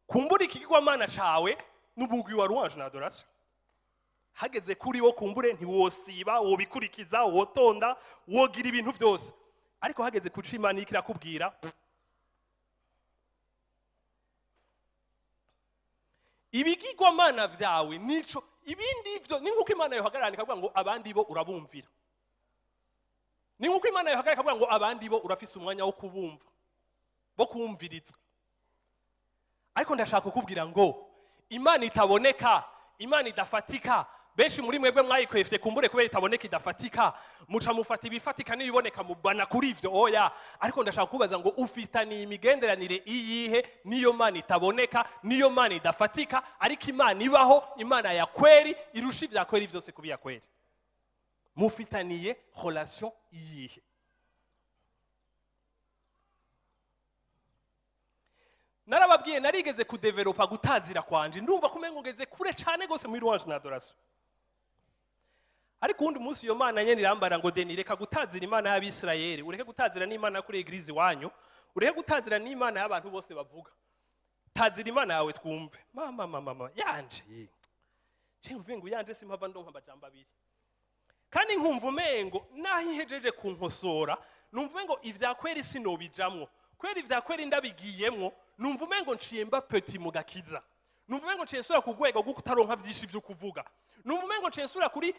kumbura ikigirwamana cawe n'umugwi wa louange na adoration. Hageze kuri wo, kumbure ntiwosiba, wobikurikiza, wotonda, wogira ibintu byose, ariko hageze kuca Imana iriko irakubwira, ibigirwamana vyawe nico. Ibindi ivyo ni nkuko Imana yohagarara ikavuga ngo abandi bo urabumvira, ni nkuko Imana yohagarara ikavuga ngo abandi bo urafise umwanya wo kubumva, bo kumviriza. Ariko ndashaka kukubwira ngo Imana itaboneka, Imana idafatika, benshi muri mwebwe mwayikwefye kumbure kubera itaboneka, idafatika, muca mufata ibifatika n'ibiboneka mubana kuri ivyo. Oya, ariko ndashaka kubaza ngo ufitaniye imigenderanire iyihe niyo Mana itaboneka, niyo Mana idafatika, ariko Imana ibaho, Imana ya kweri irusha ivya kweri vyose kuba iya kweri? Mufitaniye relation iyihe? Narababwiye, narigeze kudevelopa gutazira kwanje, ndumva kumengo ngeze kure cane gose muri louange na adoration. Ariko uwundi munsi iyo Mana nyene irambara ngo Deni, reka gutazira Imana y'Abisirayeli, ureke gutazira n'Imana kuri église iwanyu, ureke gutazira n'Imana y'abantu bose bavuga, tazira Imana yawe twumve. Mama, mama, mama yanje, je mvuge ngo yanje simpava ndonka amajambo abiri, kandi nkumva umengo naho ihejeje kunkosora, numva umengo ivya kweri sinobijamwo, kweri ivya kweri ndabigiyemwo, numva umengo nciye mba petit mu gakiza, numva umengo nciye nsubira ku rwego rwo kutaronka vyinshi vyo kuvuga, numva umengo nciye nsubira kuri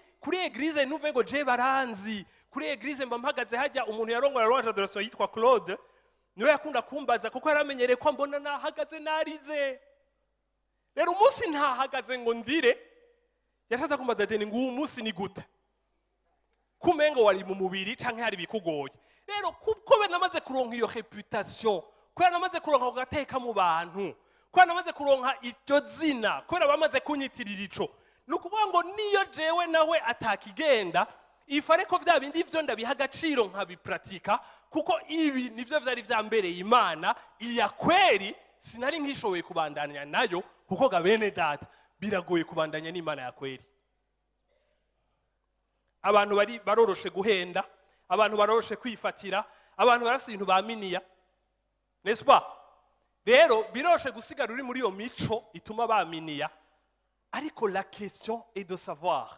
église, numva umengo je baranzi kuri église mba mpagaze hajya. Umuntu yarongora louange adoration yitwa Claude, niwe yakunda kumbaza, kuko yaramenyereye ko mbona nahagaze narize. Rero umunsi ntahagaze ngo ndire, yashatse kumbaza, Deni, ngo uwo munsi ni gute kumengo wari mu mubiri canke hari bikugoye? Rero kuko be namaze kuronka iyo réputation, kubera namaze kuronka ako gateka mu bantu, kubera namaze kuronka iryo zina, kubera bamaze kunyitirira ico, ni ukuvuga ngo niyo jewe nawe atakigenda ifare ko vya bindi vyo ndabiha agaciro nkabipratika, kuko ibi nivyo vyari vyambereye Imana iya kweri. Sinari nkishoboye kubandanya nayo, kuko ga bene data, biragoye kubandanya n'Imana ya kweri. Abantu bari baroroshe guhenda, abantu baroroshe kwifatira, abantu barasa ibintu baminiya, n'est-ce pas? Rero biroroshe gusigara uri muri iyo mico ituma baminiya. Ariko la question est de savoir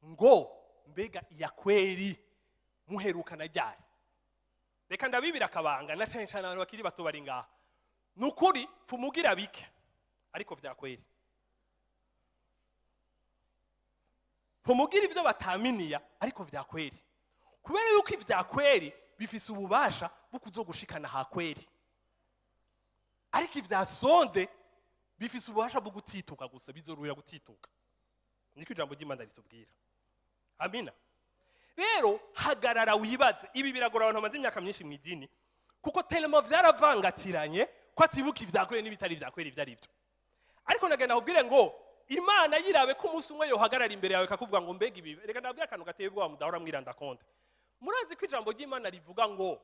ngo mbega iya kweri muherukana ryari? Reka ndabibira akabanga, na cane cane abantu bakiri bato bari ngaha. Ni ukuri pfumugira bike ariko vya kweri, pfumugira ivyo bataminiya ariko vya kweri, kubera yuko ivya kweri bifise ububasha bwo kuzogushikana ha kweri, ariko ivya sonde bifise ububasha bwo gutituka gusa, bizoruhira gutituka. Niko ijambo ry'Imana ritubwira. Amina. Rero hagarara wibaze. Ibi biragora abantu bamaze imyaka myinshi mu idini, kuko tellement vyaravangatiranye ko atibuka ivya kweri n'ibitari ivya kweri ivyo ari vyo. Ariko nagenda kubwire ngo Imana yirabe ko umunsi umwe yohagarara imbere yawe ikakuvuga ngo mbega ibi. Reka ndabwire akantu gateye ubwoba mudahora mwiranda konte. Murazi ko ijambo ry'Imana rivuga ngo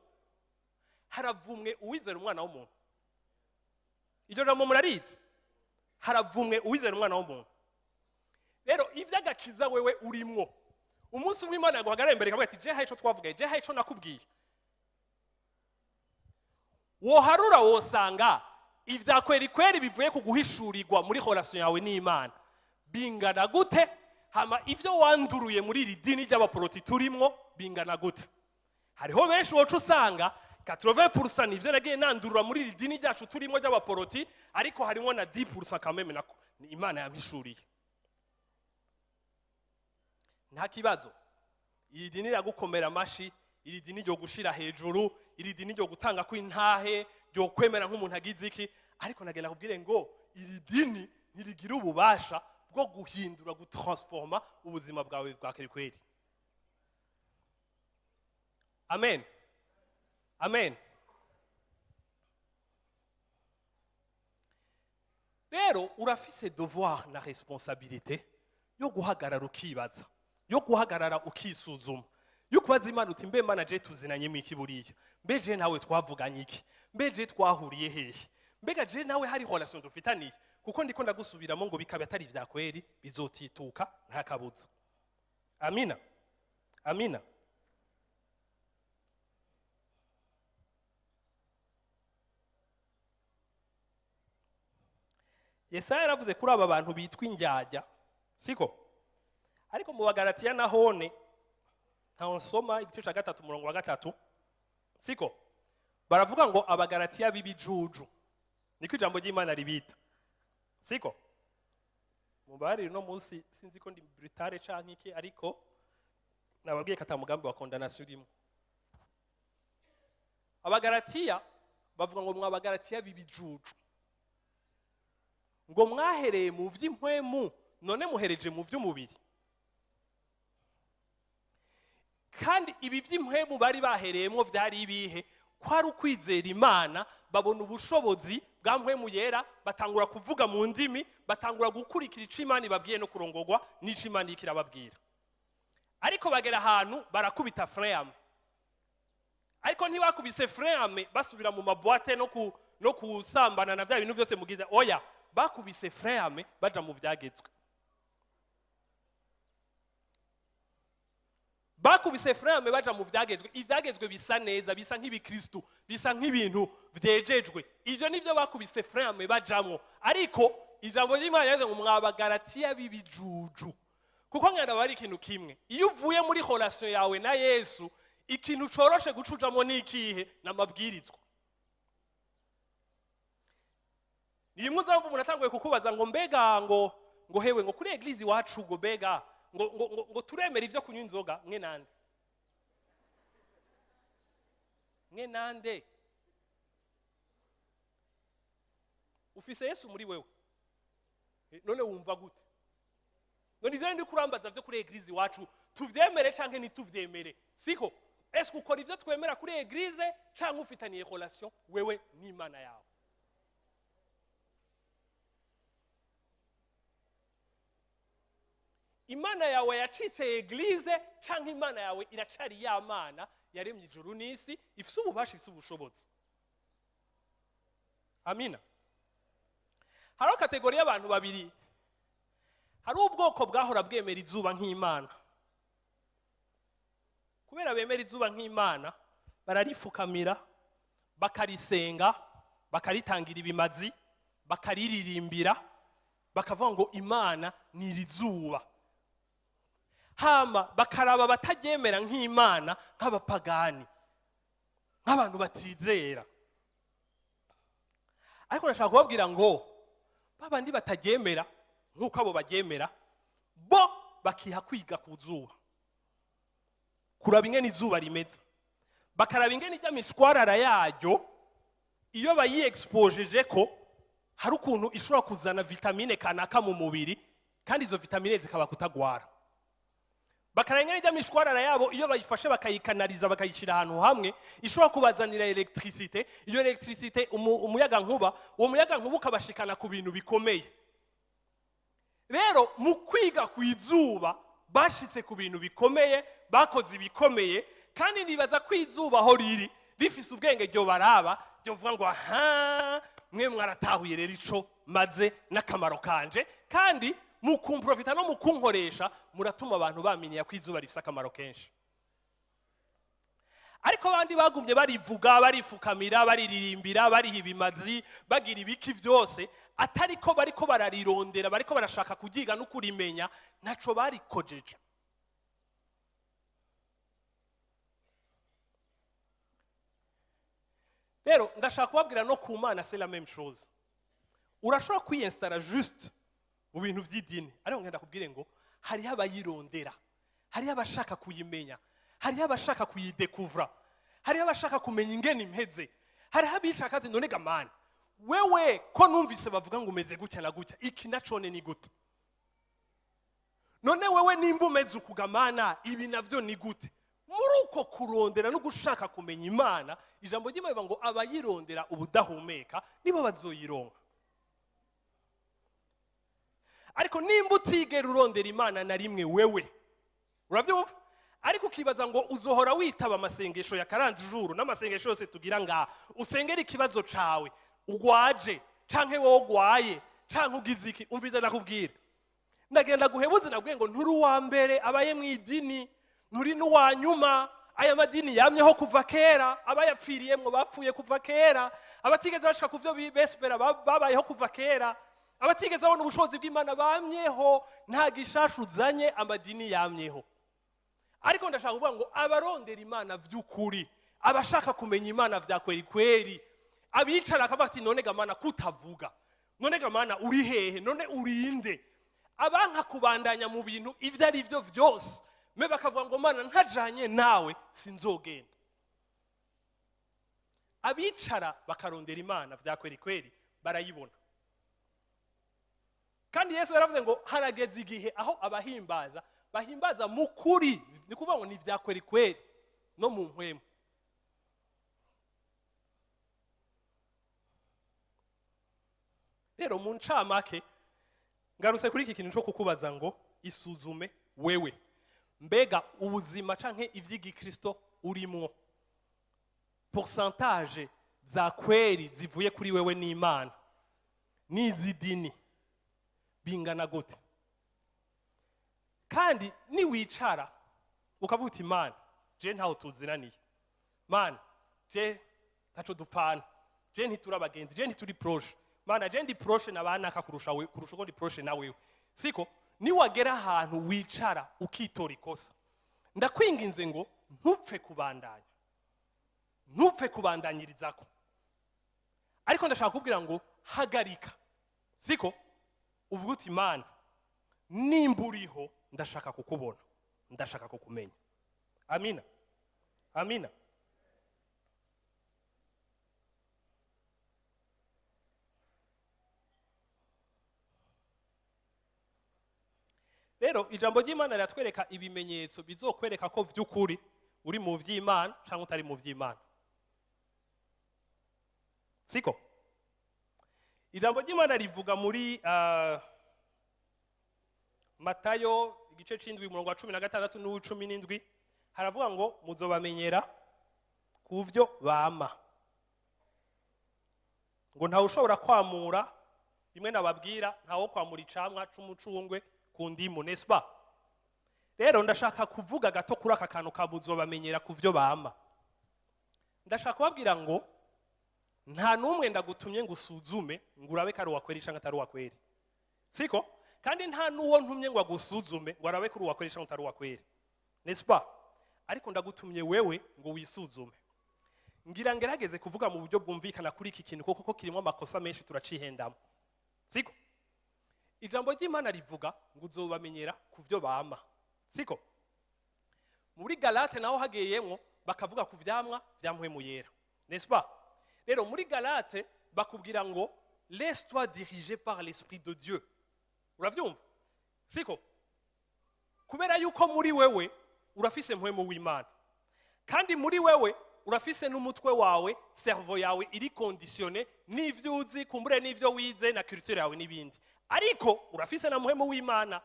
haravumwe uwizera umwana w'umuntu? Iryo jambo murarizi? Haravumwe uwizera umwana w'umuntu. Rero ivy'agakiza wewe urimwo, umunsi umwe Imana yaguhagarara imbere ikavuga ati je hari ico twavugaye, je hari ico nakubwiye, woharura wosanga ivya kweri kweri bivuye ku guhishurirwa muri relation yawe n'Imana bingana gute, hama ivyo wanduruye muri iri dini ry'abaporoti turimwo bingana gute? Hariho benshi woca usanga 80% nivyo nagiye nandurura muri iri dini ryacu turimwo ry'abaporoti, ariko harimo na 10% quand même nako Imana yampishuriye. Nta kibazo, iri dini riragukomera amashi, iri dini ryo gushira hejuru, iri dini ryo gutanga kw'intahe, ryo kwemera nk'umuntu agize iki, ariko nagenda kubwire ngo iri dini ntirigira ububasha bwo bwo guhindura, gutransforma ubuzima bwawe bwa kweri. Amen, amen. Rero urafise devoir na responsabilité yo guhagarara ukibaza, yo guhagarara ukisuzuma, yo kubaza Imana uti: "Mbe Mana, je tuzinanye mu iki buriya? Mbe je nawe twavuganye iki? Mbe je twahuriye hehe? Mbega je nawe hari relation dufitaniye?" Kuko ndiko ndagusubiramo ngo bikaba atari vya kweri, bizotituka nta kabuza. Amina, amina. Yesaya yaravuze kuri aba bantu bitwa indyarya, siko? Ariko mu Bagaratiya nahone ntaho nsoma, igice cya 3, umurongo wa 3, siko? Baravuga ngo Abagaratiya b'ibijuju, niko ijambo ry'Imana ribita, siko? Mubarire, uno munsi sinzi ko ndi brutale canke iki, ariko nababwiye ko ata mugambi wa condamnation urimo. Abagaratiya bavuga ngo: "Mwabagaratiya b'ibijuju, ngo mwahereye mu by'impwemu, none muhereje mu by'umubiri." Kandi ibi by'impwemu bari bahereyemo byari ibihe? Ko ari ukwizera Imana, babona ubushobozi bwa Mpwemu Yera, batangura kuvuga mu ndimi, batangura gukurikira icyo Imana ibabwiye no kurongorwa n'icyo Imana iriko irababwira. Ariko bagera ahantu barakubita frein à main. Ariko ntibakubise frein à main basubira mu ma boîtes no kusambana na bya bintu byose mugize. Oya, bakubise frein à main baja mu vyagezwe. Bakubise frein à main baja mu vyagezwe. Ivyagezwe bisa neza, bisa nk'ibikristu, bisa nk'ibintu vyejejwe. Ivyo nivyo bakubise frein à main bajamwo. Ariko ijambo ry'Imana yavuze ngo: "Mwabagaratiya b'ibijuju." Kuko nkanda bari ikintu kimwe: iyo uvuye muri relation yawe na Yesu, ikintu coroshe gucujamo ni ikihe? N'amabwirizwa. Ni bimwe uzumva umuntu atanguye kukubaza ngo: "Mbega ngo hewe, ngo kuri église iwacu, ngo mbega ngo turemera ivyo kunywa inzoga?" Mwe nande? Mwe nande? Ufise Yesu muri wewe. None wumva gute? None ivyo ndi kurambaza vyo kuri église iwacu, tuvyemere canke ntituvyemere, siko? Est-ce ukora ivyo twemera kuri église, canke ufitaniye relation wewe n'Imana yawe? Imana yawe yacitse église, canke Imana yawe iracari ya Mana yaremye ijuru n'isi, ifise ububasha, ifise ubushobozi? Amina. Hariho catégorie y'abantu babiri. Hari ubwoko bwahora bwemera izuba nk'Imana. Kubera bemera izuba nk'Imana, bararifukamira, bakarisenga, bakaritangira ibimazi, bakariririmbira, bakavuga ngo Imana ni iri zuba. Hama bakaraba bataryemera nk'Imana nk'abapagani, nk'abantu batizera. Ariko ndashaka kubabwira ngo babandi bataryemera nk'uko abo baryemera, bo bakiha kwiga ku zuba, kuraba ingene izuba rimeze, bakaraba ingene ijya mishwarara yaryo, iyo bayi-exposeje ko hari ukuntu ishobora kuzana vitamine kanaka mu mubiri, kandi izo vitamine zikaba kutagwara. Bakaraba ingene ijya mishwarara yabo, iyo bayifashe bakayikanariza, bakayishyira ahantu hamwe, ishobora kubazanira électricité. Iyo électricité, umuyaga nkuba, uwo muyaga nkuba ukabashikana ku bintu bikomeye. Rero mu kwiga ku izuba bashitse ku bintu bikomeye, bakoze ibikomeye. Kandi nibaza ko izuba aho riri rifise ubwenge, ryo baraba ryovuga ngo: "Aha mwe mwaratahuye rero ico maze n'akamaro kanje, kandi mu kumprofita no mu kunkoresha muratuma abantu bamenya ko izuba rifise akamaro kenshi." Ariko abandi bagumye barivuga, barifukamira, bariririmbira, bariha ibimazi, bagira ibiki byose, atari ko bariko bararirondera, bariko barashaka kuryiga no kurimenya, ntaco barikojeje. Rero ndashaka kubabwira, no ku Mana c'est la même chose. Urashobora kwiyinstara juste mu bintu by'idini, ariko ngenda kubwire ngo hariho abayirondera, hariho abashaka kuyimenya, hariho abashaka kuyidekuvura, hariho abashaka kumenya ingene imeze, hariho abishaka ati: "None gamani wewe, ko numvise bavuga ngo umeze gutya na gutya, iki nacone ni gute?" None wewe nimba umeze ukugamana, ibi navyo ni gute? Muri uko kurondera no gushaka kumenya Imana, ijambo ry'Imana rivuga ngo abayirondera ubudahumeka nibo bazoyironka. Ariko nimba utigera urondera Imana na rimwe wewe, urabyumva, ariko ukibaza ngo uzohora witaba amasengesho ya 40 jours n'amasengesho yose tugira ngaha, usengera ikibazo cawe ugwaje, canke wowe ugwaye, canke ugize iki, umviza, ndakubwira, ndagenda guhebuze, nabwiye ngo nturi uwa mbere abaye mu idini, nturi n'uwa nyuma. Aya madini yamyeho kuva kera, abayapfiriyemwo bapfuye kuva kera, abatigeze bashika ku vyo besipera babayeho kuva kera, abatigeze babona ubushobozi bw'Imana bamyeho. Nta gishasha uzanye, amadini yamyeho. Ariko ndashaka kuvuga ngo abarondera Imana vy'ukuri, abashaka kumenya Imana vya kweri kweri, abicara akavuga ati: "None ga Mana, kutavuga? None ga Mana, uri hehe? None urinde?" Abanka kubandanya mu bintu ibyo ari byo byose, me bakavuga ngo: "Mana, ntajanye nawe sinzogenda." Abicara bakarondera Imana vya kweri kweri barayibona. Kandi Yesu yaravuze ngo harageze igihe aho abahimbaza bahimbaza mu kuri, ni kuvuga ngo ni vya kweri kweri no mu mpwemu. Rero mu ncamake, ngarutse kuri iki kintu cyo kukubaza ngo isuzume wewe. Mbega ubuzima canke ivy'igikristo urimwo, pourcentage za kweri zivuye kuri wewe n'Imana n'iz'idini bingana gute? Kandi niwicara ukavuga uti: "Imana, je ntaho tuzinaniye, Mana, je ntaco dupfana, je ntituri abagenzi, je ntituri proche, Mana, je ndi proche na banaka kurusha we, kurusha uko ndi proche na wewe," siko? Niwagera ahantu wicara ukitora ikosa, ndakwinginze ngo ntupfe kubandanya, ntupfe kubandanyirizako. Ariko ndashaka kubwira ngo hagarika, siko? Uvuga uti: "Imana, nimba uriho, ndashaka kukubona, ndashaka kukumenya." Amina, amina. Rero ijambo ry'Imana riratwereka ibimenyetso bizokwereka ko vy'ukuri uri mu vy'Imana cyangwa utari mu vy'Imana, siko? Ijambo ry'Imana rivuga muri Matayo igice c'indwi, umurongo wa 16 n'uw'17, haravuga ngo muzobamenyera ku vyo bama. Ngo ntawe ushobora kwamura bimwe nababwira, ntawo kwamura icamwa c'umucungwe ku ndimu, n'est-ce pas? Rero ndashaka kuvuga gato kuri aka kantu ka muzobamenyera ku vyo bama. Ndashaka kubabwira ngo nta n'umwe ndagutumye ngo usuzume ngo urabe ko ari uwakweri cyangwa atari uwakweri, siko? Kandi nta n'uwo ntumye ngo agusuzume ngo arabe ko uri uwakweri cyangwa utari uwakweri, n'est-ce pas? Ariko ndagutumye wewe ngo wisuzume. Ngira ngerageze kuvuga mu buryo bwumvikana kuri iki kintu, kuko kirimo amakosa menshi, turacihendamo, siko? Ijambo ry'Imana rivuga ngo uzobamenyera ku byo bama, siko? Muri Galate naho hagiyemwo bakavuga ku vyamwa vya Mpwemu Yera, n'est-ce pas? Rero muri Galate bakubwira ngo laisse-toi diriger par l'Esprit de Dieu, uravyumva, siko? Kubera yuko muri wewe urafise Mpwemu w'Imana, kandi muri wewe urafise n'umutwe wawe, cerveau yawe iri conditionné n'ivyo uzi, kumbure n'ivyo wize na culture yawe n'ibindi, ariko urafise na Muhemu w'Imana.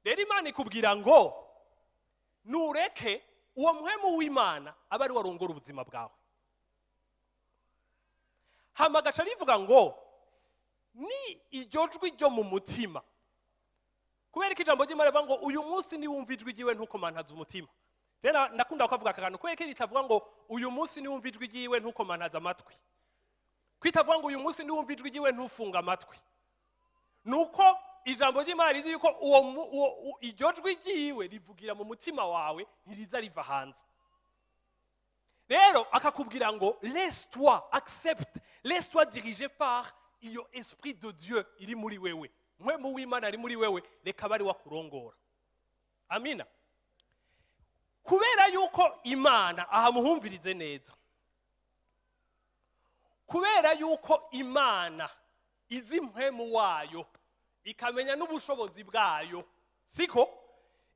Rero Imana ikubwira ngo nureke uwo Muhemu w'Imana abe ari we arongora ubuzima bwawe. Hama agaca rivuga ngo ni iryo jwi ryo mu mutima. Kubera ko ijambo ry'Imana rivuga ngo uyu munsi niwumva ijwi ryiwe ntukomantaze umutima. Rero ndakunda kukavuga aka kantu. Kubera ko ritavuga ngo uyu munsi niwumva ijwi ryiwe ntukomantaze amatwi, kwitavuga ngo uyu munsi niwumva ijwi ryiwe ntufunge amatwi, nuko ijambo ry'Imana rizi yuko iryo jwi ryiwe rivugira mu mutima wawe, ntiriza riva hanze. Rero akakubwira ngo laisse-toi, accepte, laisse-toi diriger par iyo Esprit de Dieu iri muri wewe. Mpwemu w'Imana ari muri wewe, reka bari wakurongora. Amina. Kubera yuko Imana, aha muhumvirize neza, kubera yuko Imana izi mpwemu wayo, ikamenya n'ubushobozi bwayo. Siko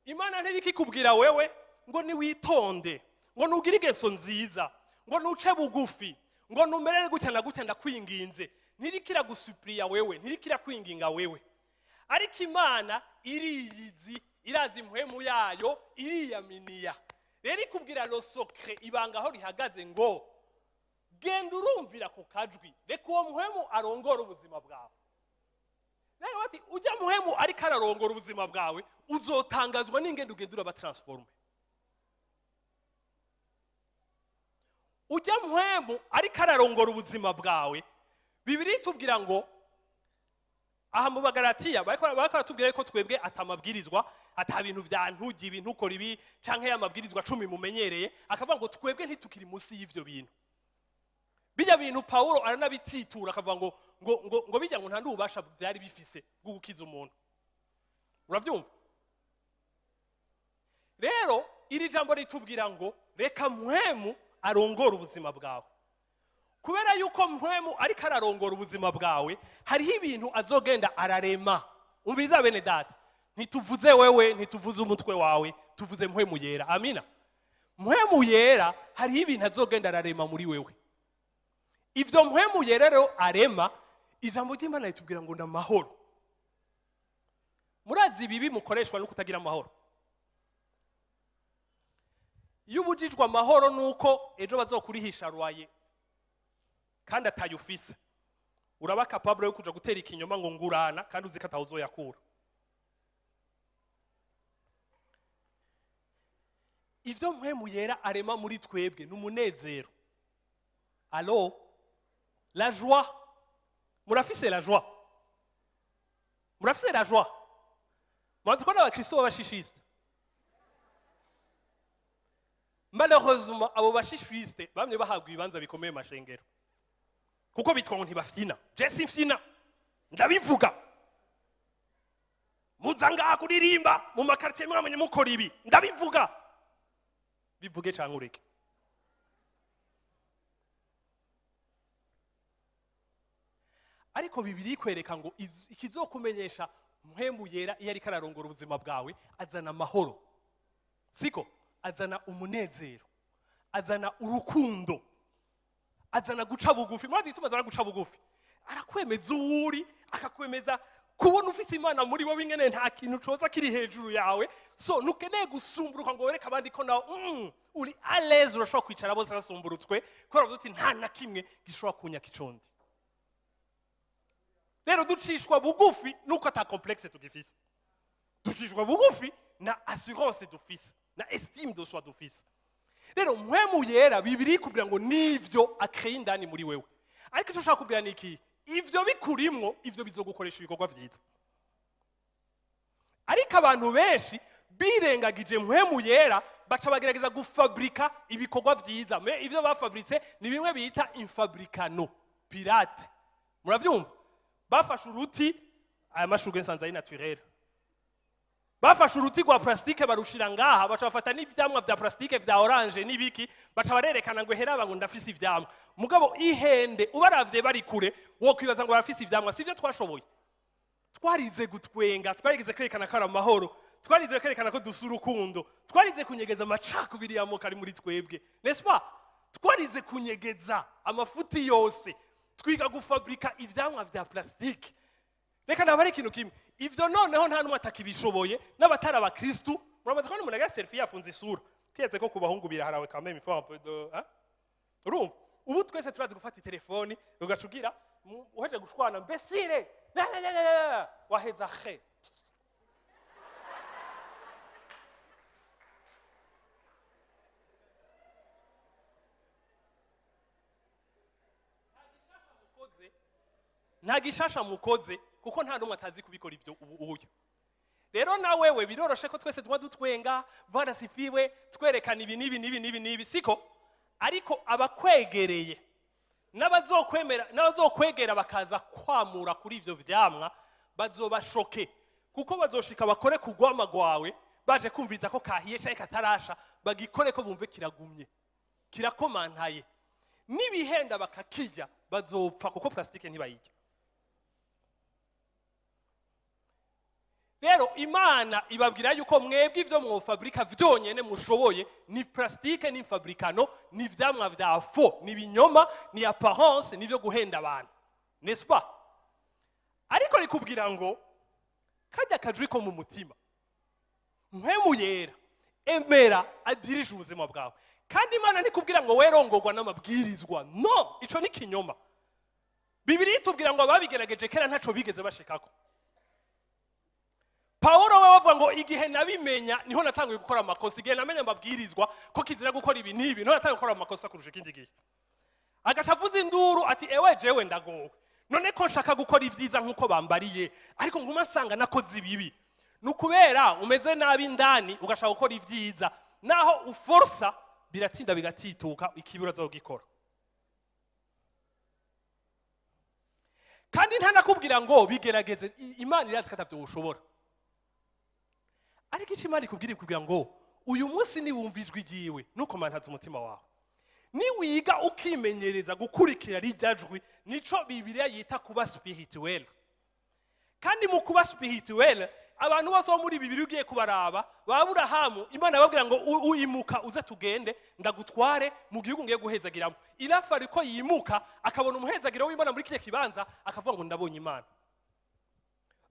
Imana ntirikikubwira wewe ngo niwitonde, ngo nugire ingeso nziza, ngo nuce bugufi, ngo numerere gutya na gutya, ndakwinginze. Ntirikira gusupuriya wewe, ntirikira kwinginga wewe. Ariko Imana iriyizi, irazi impwemu yayo, iriyaminiya. Rero ikubwira le secret, ibanga aho rihagaze, ngo genda urumvira ku kajwi, reka uwo muhemu arongora ubuzima bwawe. Rero bati ujya muhemu ariko ararongora ubuzima bwawe, uzotangazwa n'ingendo ugenda uraba transformé. Ujya muhemu ariko ararongora ubuzima bwawe. Bibiliya itubwira ngo aha mu Bagaratiya bariko baratubwira ko twebwe atamabwirizwa, ata bintu vya ntugi ibintu ukora ibi canke y'amabwirizwa 10 mumenyereye. Akavuga ngo twebwe ntitukiri munsi y'ivyo bintu. Bijya bintu Paulo aranabititura, akavuga ngo bijya ngo nta n'ububasha byari bifise bwo gukiza umuntu. Uravyumva? Rero iri jambo ritubwira ngo reka mpwemu arongora ubuzima bwawe. Kubera yuko mpwemu ariko ararongora ubuzima bwawe, hariho ibintu azogenda ararema. Umviriza bene data, ntituvuze wewe, ntituvuze umutwe wawe, tuvuze mpwemu yera. Amina. Mpwemu yera hariho ibintu azogenda ararema muri wewe. Ivyo mpwemu yera rero arema, ijambo ry'Imana ritubwira ngo ndamahoro. Murazi ibibi mukoreshwa no kutagira amahoro. Iyo ubujijwe amahoro nuko ejo bazokurihisha rwaye kandi atayufise, uraba capable yo kuja gutera ikinyoma ngo ngurana kandi uzi ko atawuzoyakura. Ivyo mpwemu yera arema muri twebwe ni umunezero. Allo, la joie. Murafise la joie? Murafise la joie? Mwanzi ko n'abakristo b'abashishiste, malheureusement abo bashishiste bamwe bahabwa ibibanza bikomeye mu mashengero kuko bitwa ngo ntibafyina. Je simfyina, ndabivuga. Muza ngaha kuririmba mu makartier mwamenye mukora ibi, ndabivuga. Bivuge canke ureke. Ariko Bibiliya ikwereka ngo ikizokumenyesha mpwemu yera iyo ariko ararongora ubuzima bwawe, azana amahoro, siko? Azana umunezero, azana urukundo, azana guca bugufi. Murazi igituma azana guca bugufi? Arakwemeza uwuri, akakwemeza kubona ufise Imana muri wowe, ingene nta kintu coza kiri hejuru yawe. So ntukeneye gusumburuka ngo wereke abandi ko nawe uri à l'aise. Urashobora kwicara bose basumburutswe kubera uvuze uti nta na kimwe gishobora kunyaka icondi. Rero ducishwa bugufi nuko ata complexe tugifise, ducishwa bugufi na assurance dufise, na estime de soi dufise. Rero mpwemu yera, Bibiliya ikubwira ngo nivyo akreye indani muri wewe. Ariko icyo ushaka kubwira ni iki? Ivyo bikurimwo, ivyo bizogukoresha ibikorwa vyiza. Ariko abantu benshi birengagije mpwemu yera, baca bagerageza gufabrika ibikorwa vyiza. Mais ivyo bafabritse ni bimwe bita imfabrikano pirate. Muravyumva? Bafashe uruti, aya mashurwe nsanze ari naturel, bafashe uruti rwa plastique barushira ngaha, baca bafata n'ivyamwa vya plastique vya orange n'ibiki, baca barerekana ngo heraba, ngo ndafise ivyamwa. Mugabo ihende, ubaravye bari kure wo kwibaza ngo barafise ivyamwa. Sivyo twashoboye. Twarize gutwenga, twarize kwerekana ko ari amahoro, twarize kwerekana ko dusa urukundo, twarize kunyegeza amacakubiri y'amoko ari muri twebwe, n'est-ce pas? Twarize kunyegeza amafuti yose, twiga gufabrika ivyamwa vya plastique. Reka nabare ikintu kimwe: ivyo noneho nta n'umwe atakibishoboye, n'abatari abakristu. Muramaze kubona umuntu agira selfie yafunze isura, kiretse ko ku bahungu biraharawe quand même, il faut un peu de hein? Urumva, ubu twese turazi gufata telefoni ugaca ugira uheje gushwana mbesire la, la, la, la, la, waheza he. Nta gishasha mukoze, kuko nta n'umwe atazi kubikora ibyo ubu. Uyu rero na wewe biroroshe ko twese tuba dutwenga, Bwana sifiwe, twerekana ibi n'ibi n'ibi n'ibi n'ibi, siko? Ariko abakwegereye n'abazokwemera n'abazokwegera bakaza kwamura kuri ivyo vyamwa bazobashoke, kuko bazoshika bakore ku rwama rwawe baje kumviriza ko kahiye canke katarasha, bagikore ko bumve kiragumye, kirakomantaye. N'ibihenda bakakirya bazopfa, kuko plastique ntibayirya. Rero Imana ibabwira yuko mwebwe ivyo mwofabrika vyonyene mushoboye ni plastique, ni fabricano, ni ivyamwa vya faux, ni ibinyoma, ni apparence, ni ivyo guhenda abantu, n'est-ce pas? Ariko rikubwira ngo kajya kajwi ko mu mutima, Mpwemu Yera, emera adirije ubuzima bwawe. Kandi Imana ntikubwira ngo werongorwa n'amabwirizwa. No, ico ni kinyoma. Bibiliya itubwira ngo ababigerageje kera ntaco bigeze bashikako. Pawulo we bavuga ngo igihe nabimenya niho natanguye gukora amakosa. Igihe namenya amabwirizwa ko kizira gukora ibi n'ibi, niho natanguye gukora amakosa kurusha ikindi gihe. Agaca avuza induru ati: "Ewe jewe, ndagowe! None ko nshaka gukora ibyiza nk'uko bambariye, ariko nguma nsanga nakoze ibibi?" Ni ukubera umeze nabi indani, ugashaka gukora ibyiza, naho uforsa biratinda bigatituka, ikibi uraza kugikora. Kandi ntanakubwira ngo bigerageze. Imana irazi ko atabyo ushobora, ariko icyo Imana ikubwira, ikubwira ngo uyu munsi niwumva ijwi ryiwe, nukomantaza umutima wawe, niwiga ukimenyereza gukurikira rijya jwi, nico Bibiliya yita kuba spirituel. Kandi mu kuba spirituel, abantu bose bo muri Bibiliya ugiye kubaraba, ba Aburahamu, Imana yababwira ngo uimuka uze tugende, ndagutware mu gihugu ngiye guhezagiramo. Irafari ko yimuka, akabona umuhezagiro w'Imana muri kiriya kibanza, akavuga ngo ndabonye Imana.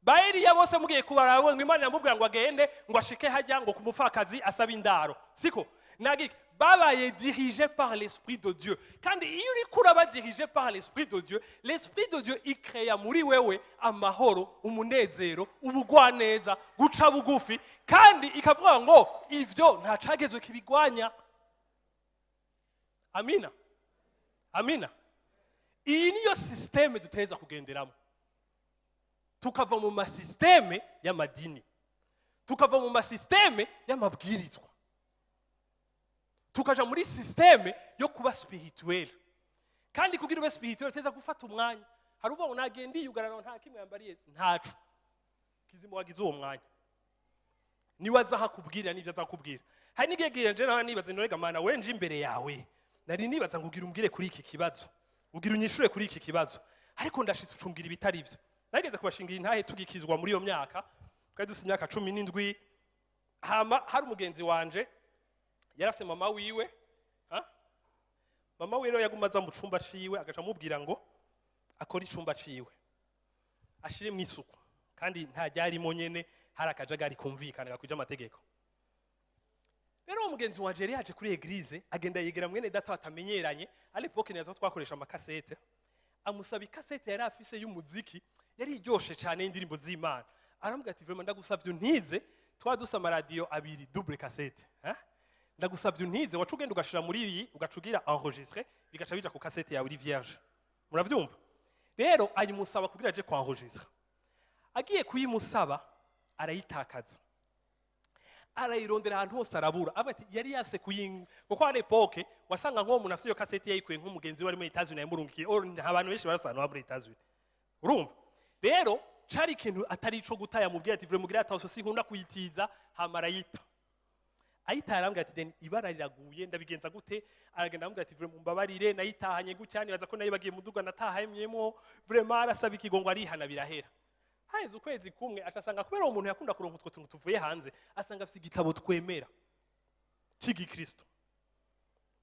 Ba Eliya bose mugiye kubaraba, ngo Imana yamubwira ngo agende, ngo ashike hajya, ngo ku mupfakazi asaba indaro, siko nagiki? Babaye dirigé par l'Esprit de Dieu. Kandi iyo uriko uraba dirigé par l'Esprit de Dieu, l'Esprit de Dieu ikreya muri wewe amahoro, umunezero, ubugwaneza, guca bugufi, kandi ikavuga ngo ivyo nta cagezwe kibigwanya. Amina, amina. Iyi niyo système duteza kugenderamo, tukava mu ma système y'amadini, tukava mu ma système y'amabwirizwa, tukaja muri système yo kuba spirituel. Kandi kugira ube spirituel, uteza gufata umwanya. Hari uvuga ngo nagenda yiyugarana, nta kimwe yambariye, ntaco kizima. Wagize uwo mwanya, niwe aza akubwira n'ibyo aza kukubwira. Hari n'igihe gihe nje nawe nibaza ntorega: "Mana, we nje imbere yawe, nari nibaza ngo ugira umbwire kuri iki kibazo, ugira unyishure kuri iki kibazo, ariko ndashitse ucumbwira ibitari byo." Nageze kubashingira intahe, tugikizwa muri iyo myaka twari dufite imyaka 17. Hama hari umugenzi wanje yarase mama wiwe, ha? Mama wiwe rero yaguma aza mu cumba ciwe, agaca amubwira ngo akore icumba ciwe, ashiremo isuku, kandi nta ryarimo nyene, hari akajagari kumvikana gakwije amategeko. Rero uwo mugenzi wanje yari yaje kuri église, agenda yegera mwene data batamenyeranye. À l'époque neza twakoresha amakasete. Amusaba ikasete yari afise y'umuziki, yari iryoshe cyane, y'indirimbo z'Imana. Aramubwira ati: "Vraiment, ndagusavye untize." Twari dufise amaradiyo abiri double cassette, eh? "Ndagusavye untize." Waca ugenda ugashira muri iyi, ugaca ugira enregistrer, bigaca bija ku kasete yawe iri vierge. Muravyumva? Rero ayimusaba kugira aje kwenregistra. Agiye kuyimusaba arayitakaza, arayirondera ahantu hose arabura. Avuga ati yari yase kuyinga, kuko à l'époque wasanga nk'uwo muntu afite iyo kasete yayikuye nk'umugenzi we ari muri Etats-Unis yamurungikiye. Or nta bantu benshi barasa ahantu muri Etats-Unis. Urumva rero cari ikintu atari ico guta. Yamubwiye ati: "Vraiment, mugira attention, sinkunda kuyitiza." Hama arayita. Ayitaye, arambwira ati: "Deni, ibara riraguye, ndabigenza gute?" Aragenda aramubwira ati: "Vraiment, mumbabarire, nayitahanye gutya, nibaza ko nayibagiye muduga natahanyemo." Vraiment arasaba ikigongo, arihana, birahera. Haheze ukwezi kumwe, aca asanga, kubera uwo muntu yakunda kuronka utwo tuntu tuvuye hanze, asanga afite igitabo twemera c'igikristo.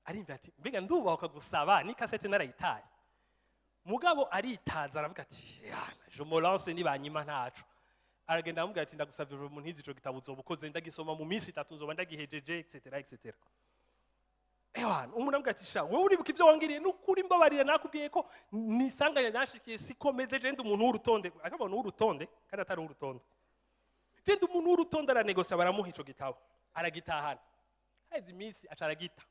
Arimva ati: "Mbega ndubahwa gusaba n'ikasete narayitaye?" Mugabo aritaza, aravuga ati: "Yana, je me lance, nibanyima ntaco." Aragenda aramubwira ati: "Ndagusavye umuntu ntizi ico gitabo, uzoba ukoze, ndagisoma mu minsi 3, nzoba ndagihejeje," etc etc. Ewana, umuntu aramubwira ati: "Sha, wowe uribuka ibyo wangiriye? Nukuri mbabarira, nakubwiye ko nisanganya nyashikiye, sikomeze je ndi umuntu w'urutonde." Akabona uw'urutonde kandi atari uw'urutonde. "Je ndi umuntu w'urutonde." Aranegosa, baramuha ico gitabo, aragitahana. Haheze iminsi aca aragita.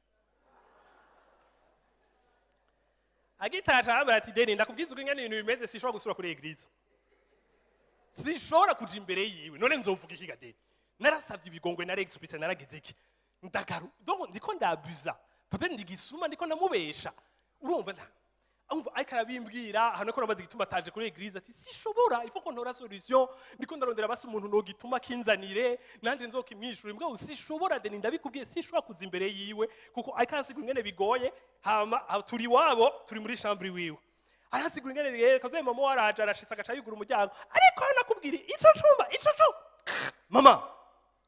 Agitaha arambwira ati: "Deni, ndakubwiza ukuri ingene ibintu bimeze, sinshobora gusubira kuri église, sinshobora kuja imbere yiwe. None nzovuga iki ga Deni? Narasavye ibigongwe, narexpliqué, naragize iki, ndagaru, donc ndiko ndabuza, peut-être ndigisuma, ndiko ndamubesha." Urumva nta umva, ariko arabimbwira ahantu ko namaze igituma ataje kuri église, ati: "Sishobora, il faut ko ntora solution, ndiko ndarondera basi umuntu nogituma kinzanire, nanje nzokimwishura imbwa. Sishobora Deni, ndabikubwiye, sishobora kuza imbere yiwe," kuko ariko arasigura ingene bigoye. Hama aho turi iwabo, turi muri chambre iwiwe, arasigura ingene bigoye kazoye. Mama waraje, arashitse, agaca yugura umuryango: "Ariko nakubwira ico cumba, ico cumba." Mama,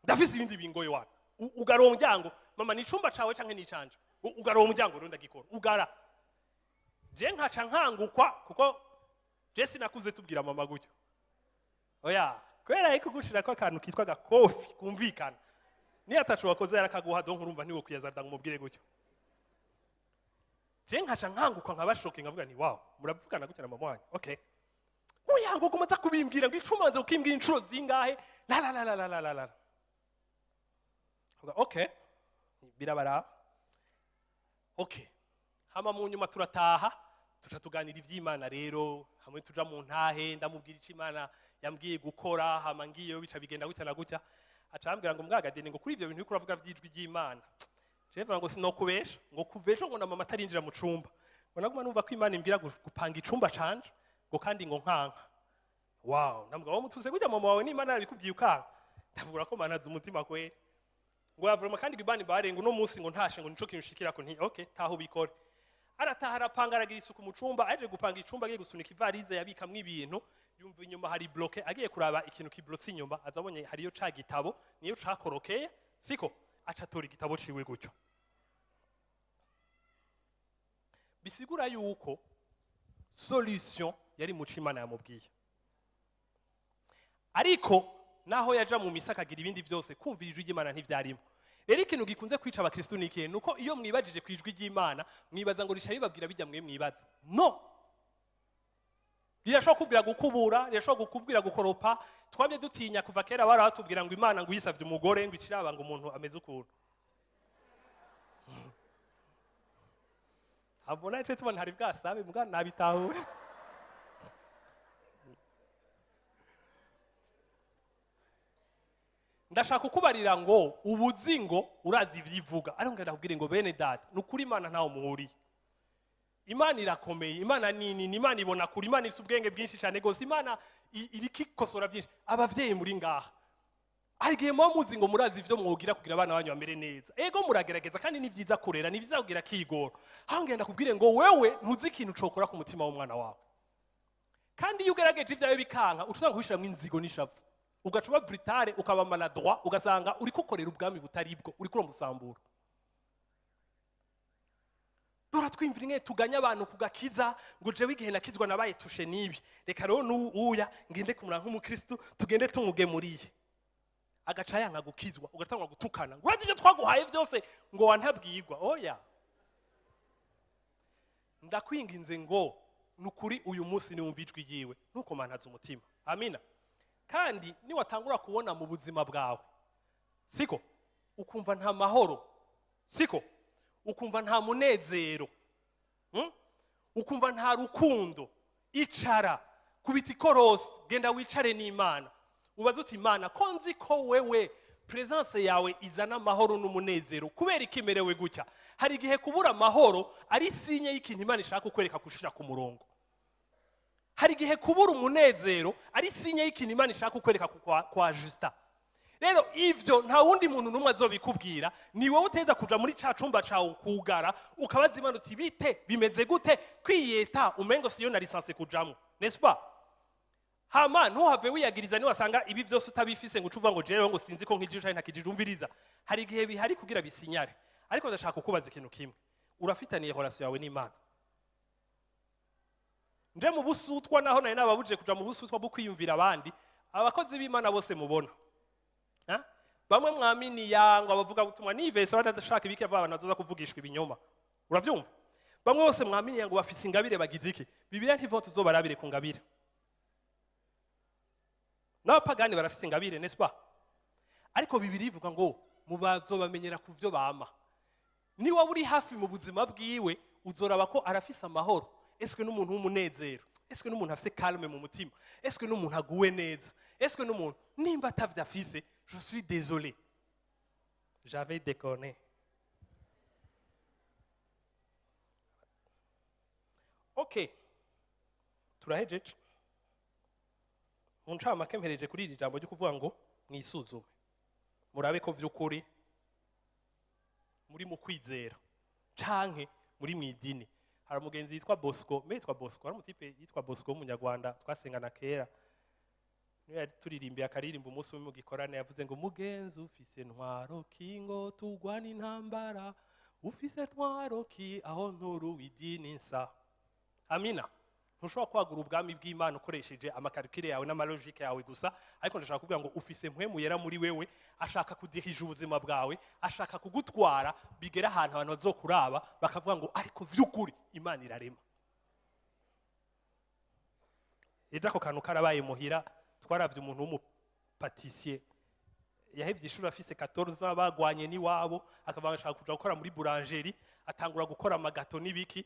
ndafise ibindi bingoye wana. Ugara uwo muryango. Mama, ni icumba cawe canke ni icanje? Ugara uwo muryango rero, ndagikora ugara. Je nkaca nkangukwa, kuko je sinakuze tubwira mama gutyo. Oya, kubera ariko gushirako akantu kitwa gakofi kumvikana, niyo atacu wakoze yarakaguha. Donc urumva ntiwo kwiyazarda ngo umubwire gutyo. Je nkaca nkangukwa, nkabashoke, nkavuga nti: "Wow, muravugana gutya na mama wanyu?" Okay, oya, ngo guma aza kubimbwira ngo icuma nze ukimbwira inshuro zingahe, la la la la la la la la. Nkavuga: "Okay, birabaraba." Okay, hama mu nyuma turataha, tuca tuganira ivy'Imana rero hamwe, tuja mu ntahe, ndamubwira ico Imana yambwiye gukora. Hama ngiyeyo, bica bigenda gutya na gutya. Aca ambwira ngo: "Mwagadeni, ngo kuri ivyo bintu uriko uravuga vy'ijwi ry'Imana, jewe ngo sinokubesha, ngo kuva ejo ngo na mama atarinjira mu cumba, ngo naguma numva ko Imana imbwira gupanga icumba canje, ngo kandi ngo nkanka." Wow, ndamubwira: "Wowe mutuse gutya mama wawe, n'Imana yarabikubwiye ukanka?" Ndavuga ko Mana azi umutima kweri. Ngo yavurema kandi ngo Imana ibare, ngo uno munsi ngo ntashe, ngo nico kintu ushikirako. Nti: "Okay, taha ubikore." Arataha, arapanga, aragira isuku mu cumba. Aje gupanga icumba, agiye gusunika ivarize yabikamwo ibintu, yumva inyuma hari bloqué. Agiye kuraba ikintu kiblotse inyuma, azabonye hariyo ca gitabo, niyo cakorokeye siko. Aca atora igitabo ciwe gutyo. Bisigura yuko solution yari mu co Imana yamubwiye. Ariko naho yaja mu misa, akagira ibindi byose, kumvira ijwi ry'Imana ntivyarimo. Rero ikintu gikunze kwica abakristu ni ikintu nuko iyo mwibajije ku ijwi ry'Imana, mwibaza ngo risha bibabwira bijya mwe mwibaza. No rirashobora kukubwira gukubura, rirashobora kukubwira gukoropa. Twamye dutinya kuva kera, barabatubwira ngo Imana ngo uyisavye umugore, ngo ikiraba ngo umuntu ameze ukuntu abona. Ico tubona hari bwasabe mbwa nabitahure. Ndashaka kukubarira ngo ubuzi ngo urazi ivyivuga, ariko ngenda kubwire ngo bene data, ni ukuri Imana ntawe muhuriye. Imana irakomeye, Imana ni nini, Imana ibona kure, Imana ifite ubwenge bwinshi cyane rwose, Imana iriko ikosora byinshi. Abavyeyi muri ngaha, hari igihe muba muzi ngo murazi ivyo mwogira kugira abana banyu bamere neza. Ego, muragerageza, kandi ni vyiza kurera, ni vyiza kugira kigoro. Aho ngenda kubwire ngo wewe ntuzi ikintu cokora ku mutima w'umwana wawe. Kandi iyo ugerageje ibyawe bikanka, uca usanga wishiramwo inzigo n'ishavu, ugaca uba brutale, ukaba maladroit, ugasanga uriko ukorera ubwami butari bwo, uriko uramusambura. Dora twimvira ingene tuganya abantu ku gakiza, ngo jewe igihe nakizwa nabaye touché n'ibi, reka rero n'uya ngende kumura nk'umukristu, tugende tumugemuriye. Agaca yanka gukizwa, ugatangwa gutukana ngo urazi ibyo twaguhaye byose, ngo wantabwirwa. Oya, ndakwinginze ngo nukuri uyu munsi niwumva ijwi ryiwe, ntukomantaze umutima. Amina. Kandi niwatangura kubona mu buzima bwawe siko ukumva nta mahoro, siko ukumva nta munezero, Ukumva nta rukundo, icara, kubita ikorosi, genda wicare n'Imana, ubaze uti: "Imana, ko nzi ko wewe présence yawe izana amahoro n'umunezero, kubera iki imerewe gutya?" Hari igihe kubura amahoro ari signe y'ikintu Imana ishaka kukwereka gushira ku murongo. Hari igihe kubura umunezero ari signe y'ikintu Imana ishaka kukwereka kwa justa. Rero ivyo nta wundi muntu n'umwe azobikubwira, ni wowe uteza kuja muri ca cumba cawe, ukugara, ukabaza Imana uti: "Bite, bimeze gute kwiyeta umengo siyo na licence kujamwo?" N'est-ce pas? Hama ntuhave wiyagiriza niwasanga ibi vyose utabifise, ngo uce uvuga ngo jewe ngo sinzi ko nkijije canke ntakijije. Umviriza, hari igihe bihari kugira bisinyare. Ariko ndashaka kukubaza ikintu kimwe: urafitaniye relation yawe n'Imana? Nje mu busutwa, naho nari nababujije kuja mu busutwa bwo kwiyumvira abandi. Abakozi b'Imana bose mubona, ha? Bamwe mwaminiya ngo abavuga butumwa nivese badashaka ibiki, ava abantu bazoza kuvugishwa ibinyoma, uravyumva? Bamwe bose mwaminiya ngo bafise ingabire, bagize iki, Bibiliya ntivuga tuzobarabire ku ngabire. N'abapagani barafise ingabire, n'est-ce pas? Ariko Bibiliya ivuga ngo mubazobamenyera ku vyo bama. Niba uri hafi mu buzima bwiwe, uzoraba ko arafise amahoro. Eske n'umuntu w'umunezero? Eske n'umuntu afise calme mu mutima? Eske n'umuntu aguwe neza? Eske n'umuntu nimba atavyo afise, je suis désolé, j'avais déconné. Okay, turahejeje. Mu ncamake, mpereje kuri iri jambo ryo kuvuga ngo mwisuzume, murabe ko vy'ukuri muri mu kwizera canke muri mw'idini. Hari umugenzi yitwa Bosco, mbe yitwa Bosco, hari umutipe yitwa Bosco w'umunyarwanda twasengana kera. Niyo yari turirimbiye akaririmba umunsi umwe mu gikorane, yavuze ngo: "Mugenzi, ufise ntwaro ki ngo tugwane intambara? Ufise ntwaro ki aho nturu idini nsa?" Amina. Ntushobora kwagura ubwami bw'Imana ukoresheje ama calculs yawe n'ama logiques yawe gusa, ariko ndashaka kuvuga ngo ufise Mpwemu Yera muri wewe, ashaka kudirija ubuzima bwawe, ashaka kugutwara bigera ahantu abantu bazokuraba bakavuga ngo: "Ariko vy'ukuri Imana irarema." Ejo ako kantu karabaye muhira. Twaravye umuntu w'umu pâtissier yahevye ishuri afise 14 ans, bagwanye n'iwabo, akavuga ngo ashaka kuja gukora muri boulangerie, atangura gukora ama gâteaux n'ibiki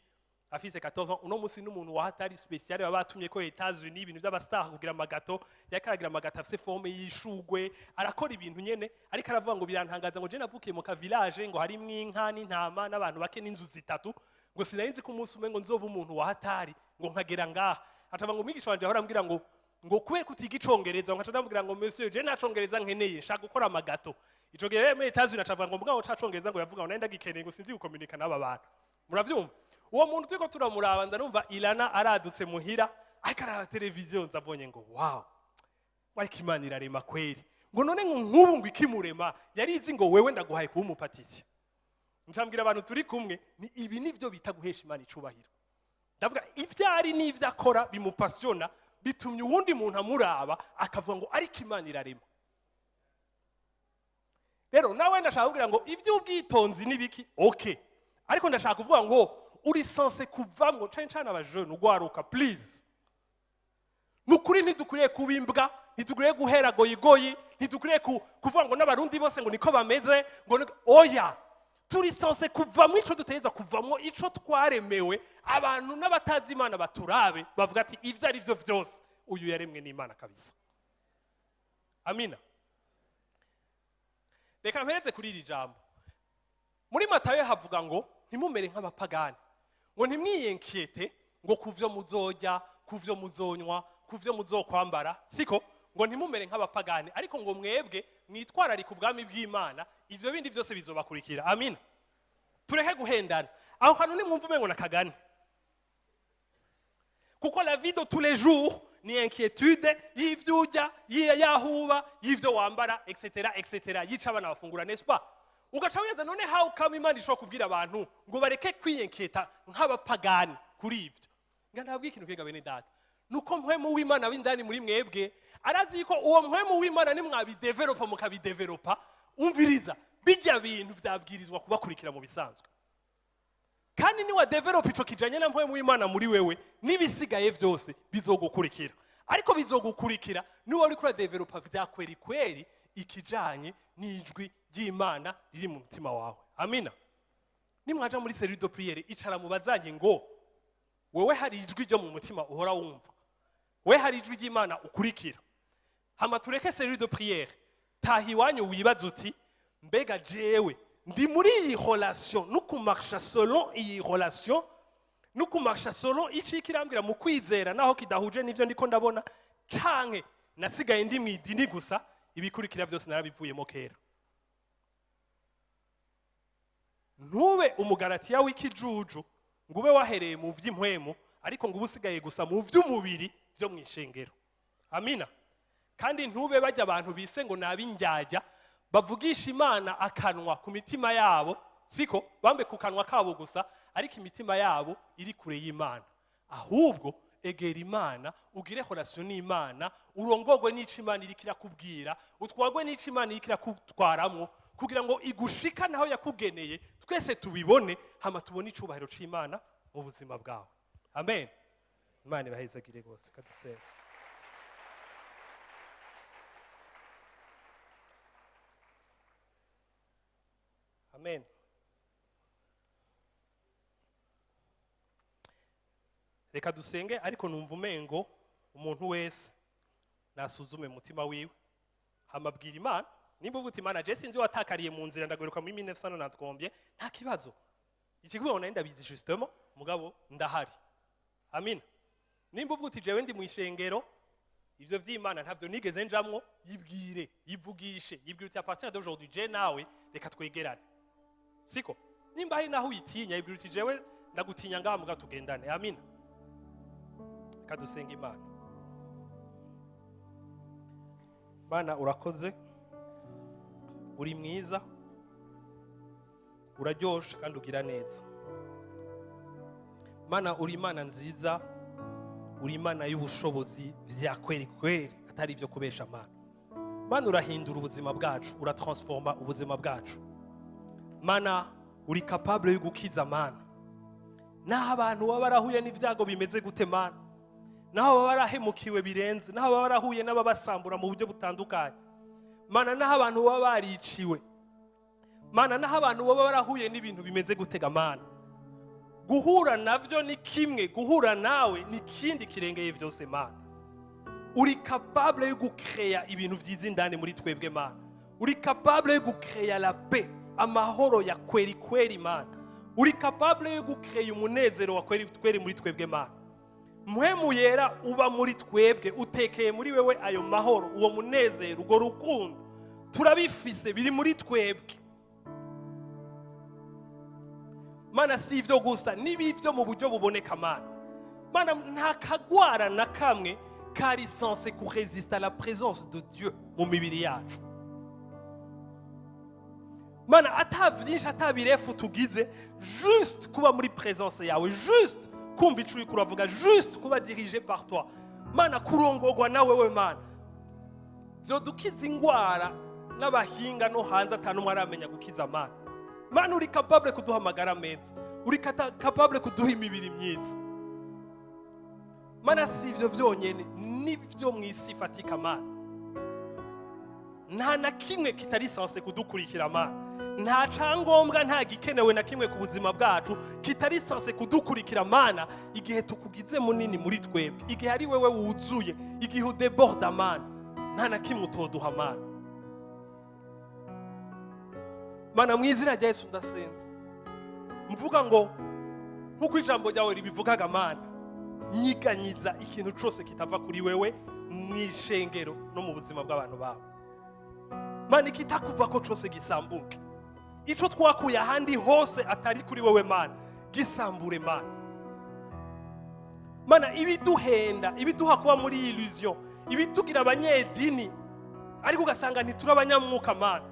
afise 14 ans. Uno munsi n'umuntu wa hatari spécial, baba batumye ko Etats-Unis ibintu by'aba stars kugira ama gâteaux. Yakaragira ama gâteaux afise forme y'ishugwe, arakora ibintu nyene. Ariko aravuga ngo: "Birantangaza," ngo: "je navukiye mu ka village," ngo "harimwo inka n'intama n'abantu bake n'inzu zitatu," ngo "sinari nzi ko umunsi umwe ngo nzoba umuntu wa hatari, ngo nkagera ngaha." Atava ngo: "Umwigisha wanje ahora ambwira ngo kubera kutiga icongereza," ngo nkaca ndamubwira ngo: "Monsieur, je nta congereza nkeneye, nshaka gukora ama gâteaux." Ico gihe rero muri Etats-Unis acavuga ngo mugabo ca congereza ngo yavuga ngo nari ndagikeneye, ngo sinzi gukomunika n'aba bantu. Muravyumva, uwo muntu turiko turamuraba, ndanumva Ilana aradutse muhira, ariko araba televiziyo, nzabonye ngo: "Wow, ariko Imana irarema kweri." Ngo none ngo nk'ubu ngo ikimurema yarizi ngo wewe ndaguhaye kuba umu pâtissier. Ncambwira abantu turi kumwe ni ibi nivyo bita guhesha Imana icubahiro. Ndavuga ibyo ari n'ibyo akora bimupasiyona, bitumye uwundi muntu amuraba akavuga ngo: "Ariko Imana irarema." Rero nawe ndashaka kugira ngo iby'ubwitonzi n'ibiki, okay, ariko ndashaka kuvuga ngo uri censé kuvamwo, cane cane aba jeunes, ugwaruka, please. Ni ukuri ntidukwiriye kuba imbwa, ntidukwiriye guhera goyigoyi, ntidukwiriye kuvuga ngo n'Abarundi bose ngo niko bameze, ngo oya. Turi censé kuvamwo ico dutegereza kuvamwo, ico twaremewe. Abantu n'abatazi Imana baturabe bavuga ati: "Ivyo ari vyo vyose, uyu yaremwe n'Imana kabisa." Amina. Reka mpereze kuri iri jambo. Muri Matayo havuga ngo ntimumere nk'abapagani, ngo ntimwiyenkiyete ngo ku vyo muzorya, ku vyo muzonywa, ku vyo muzokwambara, siko? Ngo ntimumere nk'abapagani, ariko ngo mwebwe mwitwararike ubwami bw'Imana, ivyo bindi byose bizobakurikira. Amina. Tureke guhendana. Aho hantu nimwumva umengo na kagani, kuko la vie de tous les jours ni inquiétude y'ivyo urya, yahuba, y'ivyo wambara, etc etc, yica abana bafungura, n'est-ce pas? Ugaca wibaza: none how come Imana ishobora kubwira abantu ngo bareke kwiyenketa nk'abapagani kuri ivyo? Nga ntabwo ikintu kwiga, bene data, nuko Mpwemu w'Imana w'indani muri mwebwe arazi ko uwo Mpwemu w'Imana nimwabidevelopa, mukabidevelopa, umviriza, bijya bintu vyabwirizwa kubakurikira mu bisanzwe. Kandi niwa developa ico kijanye na Mpwemu w'Imana muri wewe, n'ibisigaye vyose bizogukurikira. Ariko bizogukurikira niba uriko uradevelopa vya kweri kweri ikijanye n'ijwi ry'Imana riri mu mutima wawe. Amina. Nimwaja muri cellule de prière, icara mu bazanye ngo: "Wewe hari ijwi ryo mu mutima uhora wumva? We hari ijwi ry'Imana ukurikira?" Hama tureke cellule de prière, taha iwanyu wibaze uti: "Mbega jewe ndi muri iyi relation no kumarsha selon iyi relation, no kumarsha selon ici kirambwira mu kwizera, naho kidahuje n'ivyo ndiko ndabona, canke nasigaye ndi mu idini gusa, ibikurikira byose narabivuyemo kera?" Ntube Umugaratiya w'ikijuju, ngo ube wahereye mu by'impwemu, ariko ngo ube usigaye gusa mu by'umubiri byo mu ishengero. Amina. Kandi ntube bajya abantu bise ngo ni ab'indyarya, bavugisha Imana akanwa ku mitima yabo, siko bambe ku kanwa kabo gusa, ariko imitima yabo iri kure y'Imana. Ahubwo egera Imana, ugire relation n'Imana, urongorwe n'ico Imana iriko irakubwira, utwarwe n'ico Imana iriko irakutwaramwo, kugira ngo igushikane aho yakugeneye, twese tubibone, hama tubone icubahiro c'Imana mu buzima bwawe. Amen. Imana ibahezagire rwose. Kadusenga. Amen. Reka dusenge, ariko numva umengo umuntu wese nasuzume umutima wiwe, hama abwira Imana. Nimba uvuga uti: "Imana, je sinzi watakariye mu nzira, ndagaruka muri 1990," nta kibazo. Ikikuvuga ngo ndabizi justement, mugabo ndahari. Amina. Nimba uvuga uti: "Jewe ndi mu ishengero, ivyo vy'Imana ntavyo nigeze njamwo," yibwire, yivugishe, yibwire uti: "À partir d'aujourd'hui, je nawe reka twegerane." Siko? Nimba hari naho uyitinya, yibwire uti: "Jewe ndagutinya ngaha, muga tugendane." Amina. Reka dusenga Imana. Mana, urakoze, uri mwiza, uraryoshe kandi ugira neza. Mana, uri Imana nziza, uri Imana y'ubushobozi vya kweri kweri, atari ibyo kubesha. Mana, Mana, urahindura ubuzima bwacu, uratransforma ubuzima bwacu. Mana, uri capable yo gukiza. Mana, naho abantu baba barahuye n'ibyago bimeze gute, Mana, naho baba barahemukiwe birenze, naho baba barahuye n'ababasambura mu buryo butandukanye, Mana, naho abantu baba bariciwe, Mana, naho abantu baba barahuye n'ibintu bimeze gutega, Mana, guhura navyo ni kimwe, guhura nawe ni ikindi kirengeye vyose. Mana, uri capable yo gucréa ibintu vyiza indani muri twebwe. Mana, uri capable yo gucréa la paix, amahoro ya kweri kweri. Mana, uri capable yo gucréa umunezero wa kweri kweri muri twebwe. Mana, Mpwemu Yera uba muri twebwe, utekeye muri wewe ayo mahoro, uwo munezero, urwo rukundo, turabifise, biri muri twebwe. Mana, si ibyo gusa, n'ibibyo mu buryo buboneka. Mana, Mana, nta kagwara na kamwe kari censé kurésister à la présence de Dieu mu mibiri yacu. Mana, ata vyinshi, ata birefu tugize, juste kuba muri présence yawe, juste kumva ico uriko uravuga, juste kuba dirigé par toi, Mana, kurongorwa na wewe, Mana, vyodukiza ingwara n'abahinga no hanze ata n'umwe aramenya gukiza. Mana, Mana, uri capable kuduha amagara meza, uri capable kuduha imibiri myiza. Mana, si ivyo vyonyene, n'ibyo mu isi ifatika. Mana, nta na kimwe kitari censé kudukurikira. Mana, nta cangombwa, nta gikenewe na kimwe ku buzima bwacu kitari censé kudukurikira. Mana, igihe tukugize munini muri twebwe, igihe ari wewe wuzuye, igihe udéborda, Mana, nta na kimwe utoduha. Mana, Mana, mu izina rya Yesu ndasenze mvuga ngo nk'uko ijambo ryawe ribivugaga, Mana, nyiganyiza ikintu cose kitava kuri wewe mu ishengero no mu buzima bw'abantu bawe. Mana, ikitakuvako cose gisambuke. Ico twakuye ahandi hose atari kuri wewe, Mana, gisambure. Mana, Mana, ibiduhenda, ibiduha kuba muri illusion, ibitugira abanyedini ariko ugasanga ntituri abanyamwuka, Mana,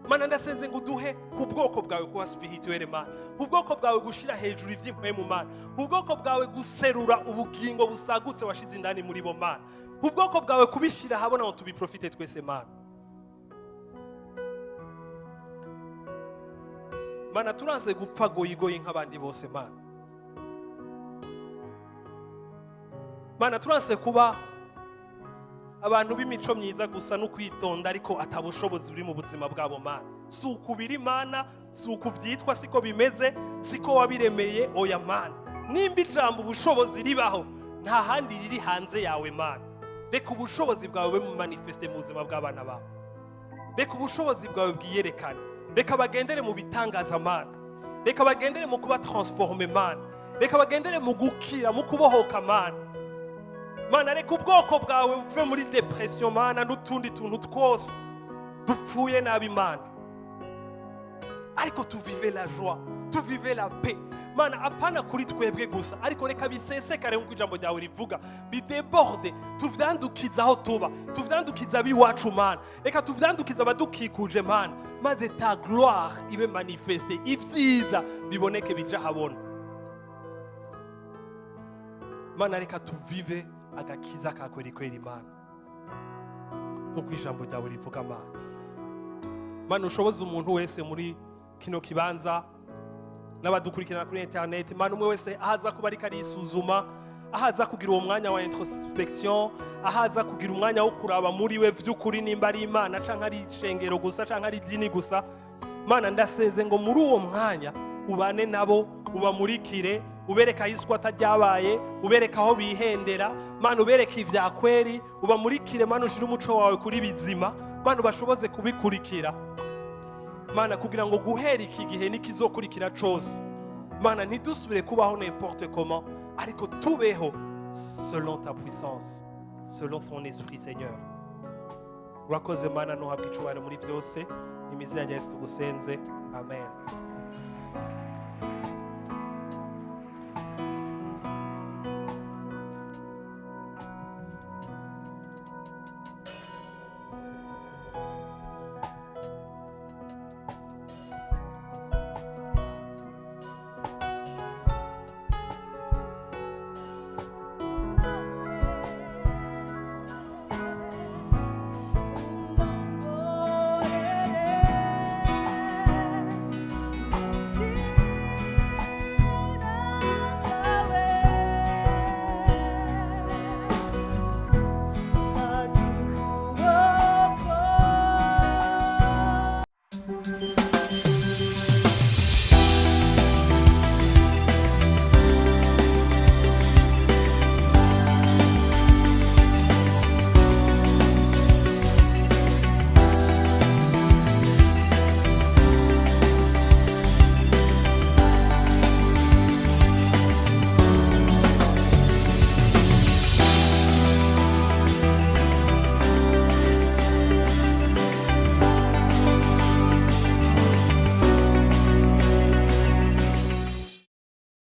Mana, ndasenze ngo uduhe ku bwoko bwawe kuba spirituel. Mana, ku bwoko bwawe gushira hejuru iby'impwemu. Mana, ku bwoko bwawe guserura ubugingo busagutse washize indani muri bo. Mana, ku bwoko bwawe kubishyira ahabona ngo tubiprofite twese. Mana, Mana, turanze gupfa goyigoyi nk'abandi bose. Mana, Mana, turanze kuba abantu b'imico myiza gusa no kwitonda ariko atabushobozi buri mu buzima bwabo. Mana, si ukubira, Imana, si ukubyitwa, siko bimeze, siko wabiremeye. Oya Mana, nimba ijambo ubushobozi ribaho, nta handi riri hanze yawe. Mana, reka ubushobozi bwawe bube manifesté mu buzima bw'abana bawe, reka ubushobozi bwawe bwiyerekane, reka bagendere mu bitangaza. Mana, reka bagendere mu kuba transformé. Mana, reka bagendere mu gukira, mu kubohoka. Mana, Mana, reka ubwoko bwawe buve muri dépression, Mana, n'utundi tuntu twose dupfuye nabi. Mana, ariko tuvive la joie, tuvive la paix. Mana, apana kuri twebwe gusa, ariko reka bisesekare nk'uko ijambo ryawe rivuga, bidéborde, tuvyandukize aho tuba, tuvyandukize ab'iwacu. Mana, reka tuvyandukize abadukikuje. Mana, maze ta gloire ibe manifestée, ibyiza biboneke, bija habona. Mana, reka tuvive agakiza ka kweri kweri. Mana, nk'uko ijambo ryawe rivuga. Mana, Mana, ushoboze umuntu wese muri kino kibanza n'abadukurikirana kuri interineti, Mana, umwe wese ahaza kuba ariko arisuzuma, ahaza kugira uwo mwanya wa introspection, ahaza kugira umwanya wo kuraba muri we vy'ukuri nimba ari Imana canke ari ishengero gusa canke ari idini gusa. Mana, ndaseze ngo muri uwo mwanya ubane nabo, ubamurikire, ubereke aho iswata ryabaye, ubereke aho bihendera. Mana, ubereke ivya kweri, ubamurikire. Mana, ushire umuco wawe kuri bizima. Mana, ubashoboze kubikurikira. Mana, kugira ngo guhera iki gihe n'ikizokurikira cose, Mana, ntidusubire kubaho n'importe comment, ariko tubeho selon ta puissance, selon ton esprit. Seigneur, urakoze. Mana, ntuhabwe icubahiro muri byose. N'imizina rya Yesu tugusenze, amen.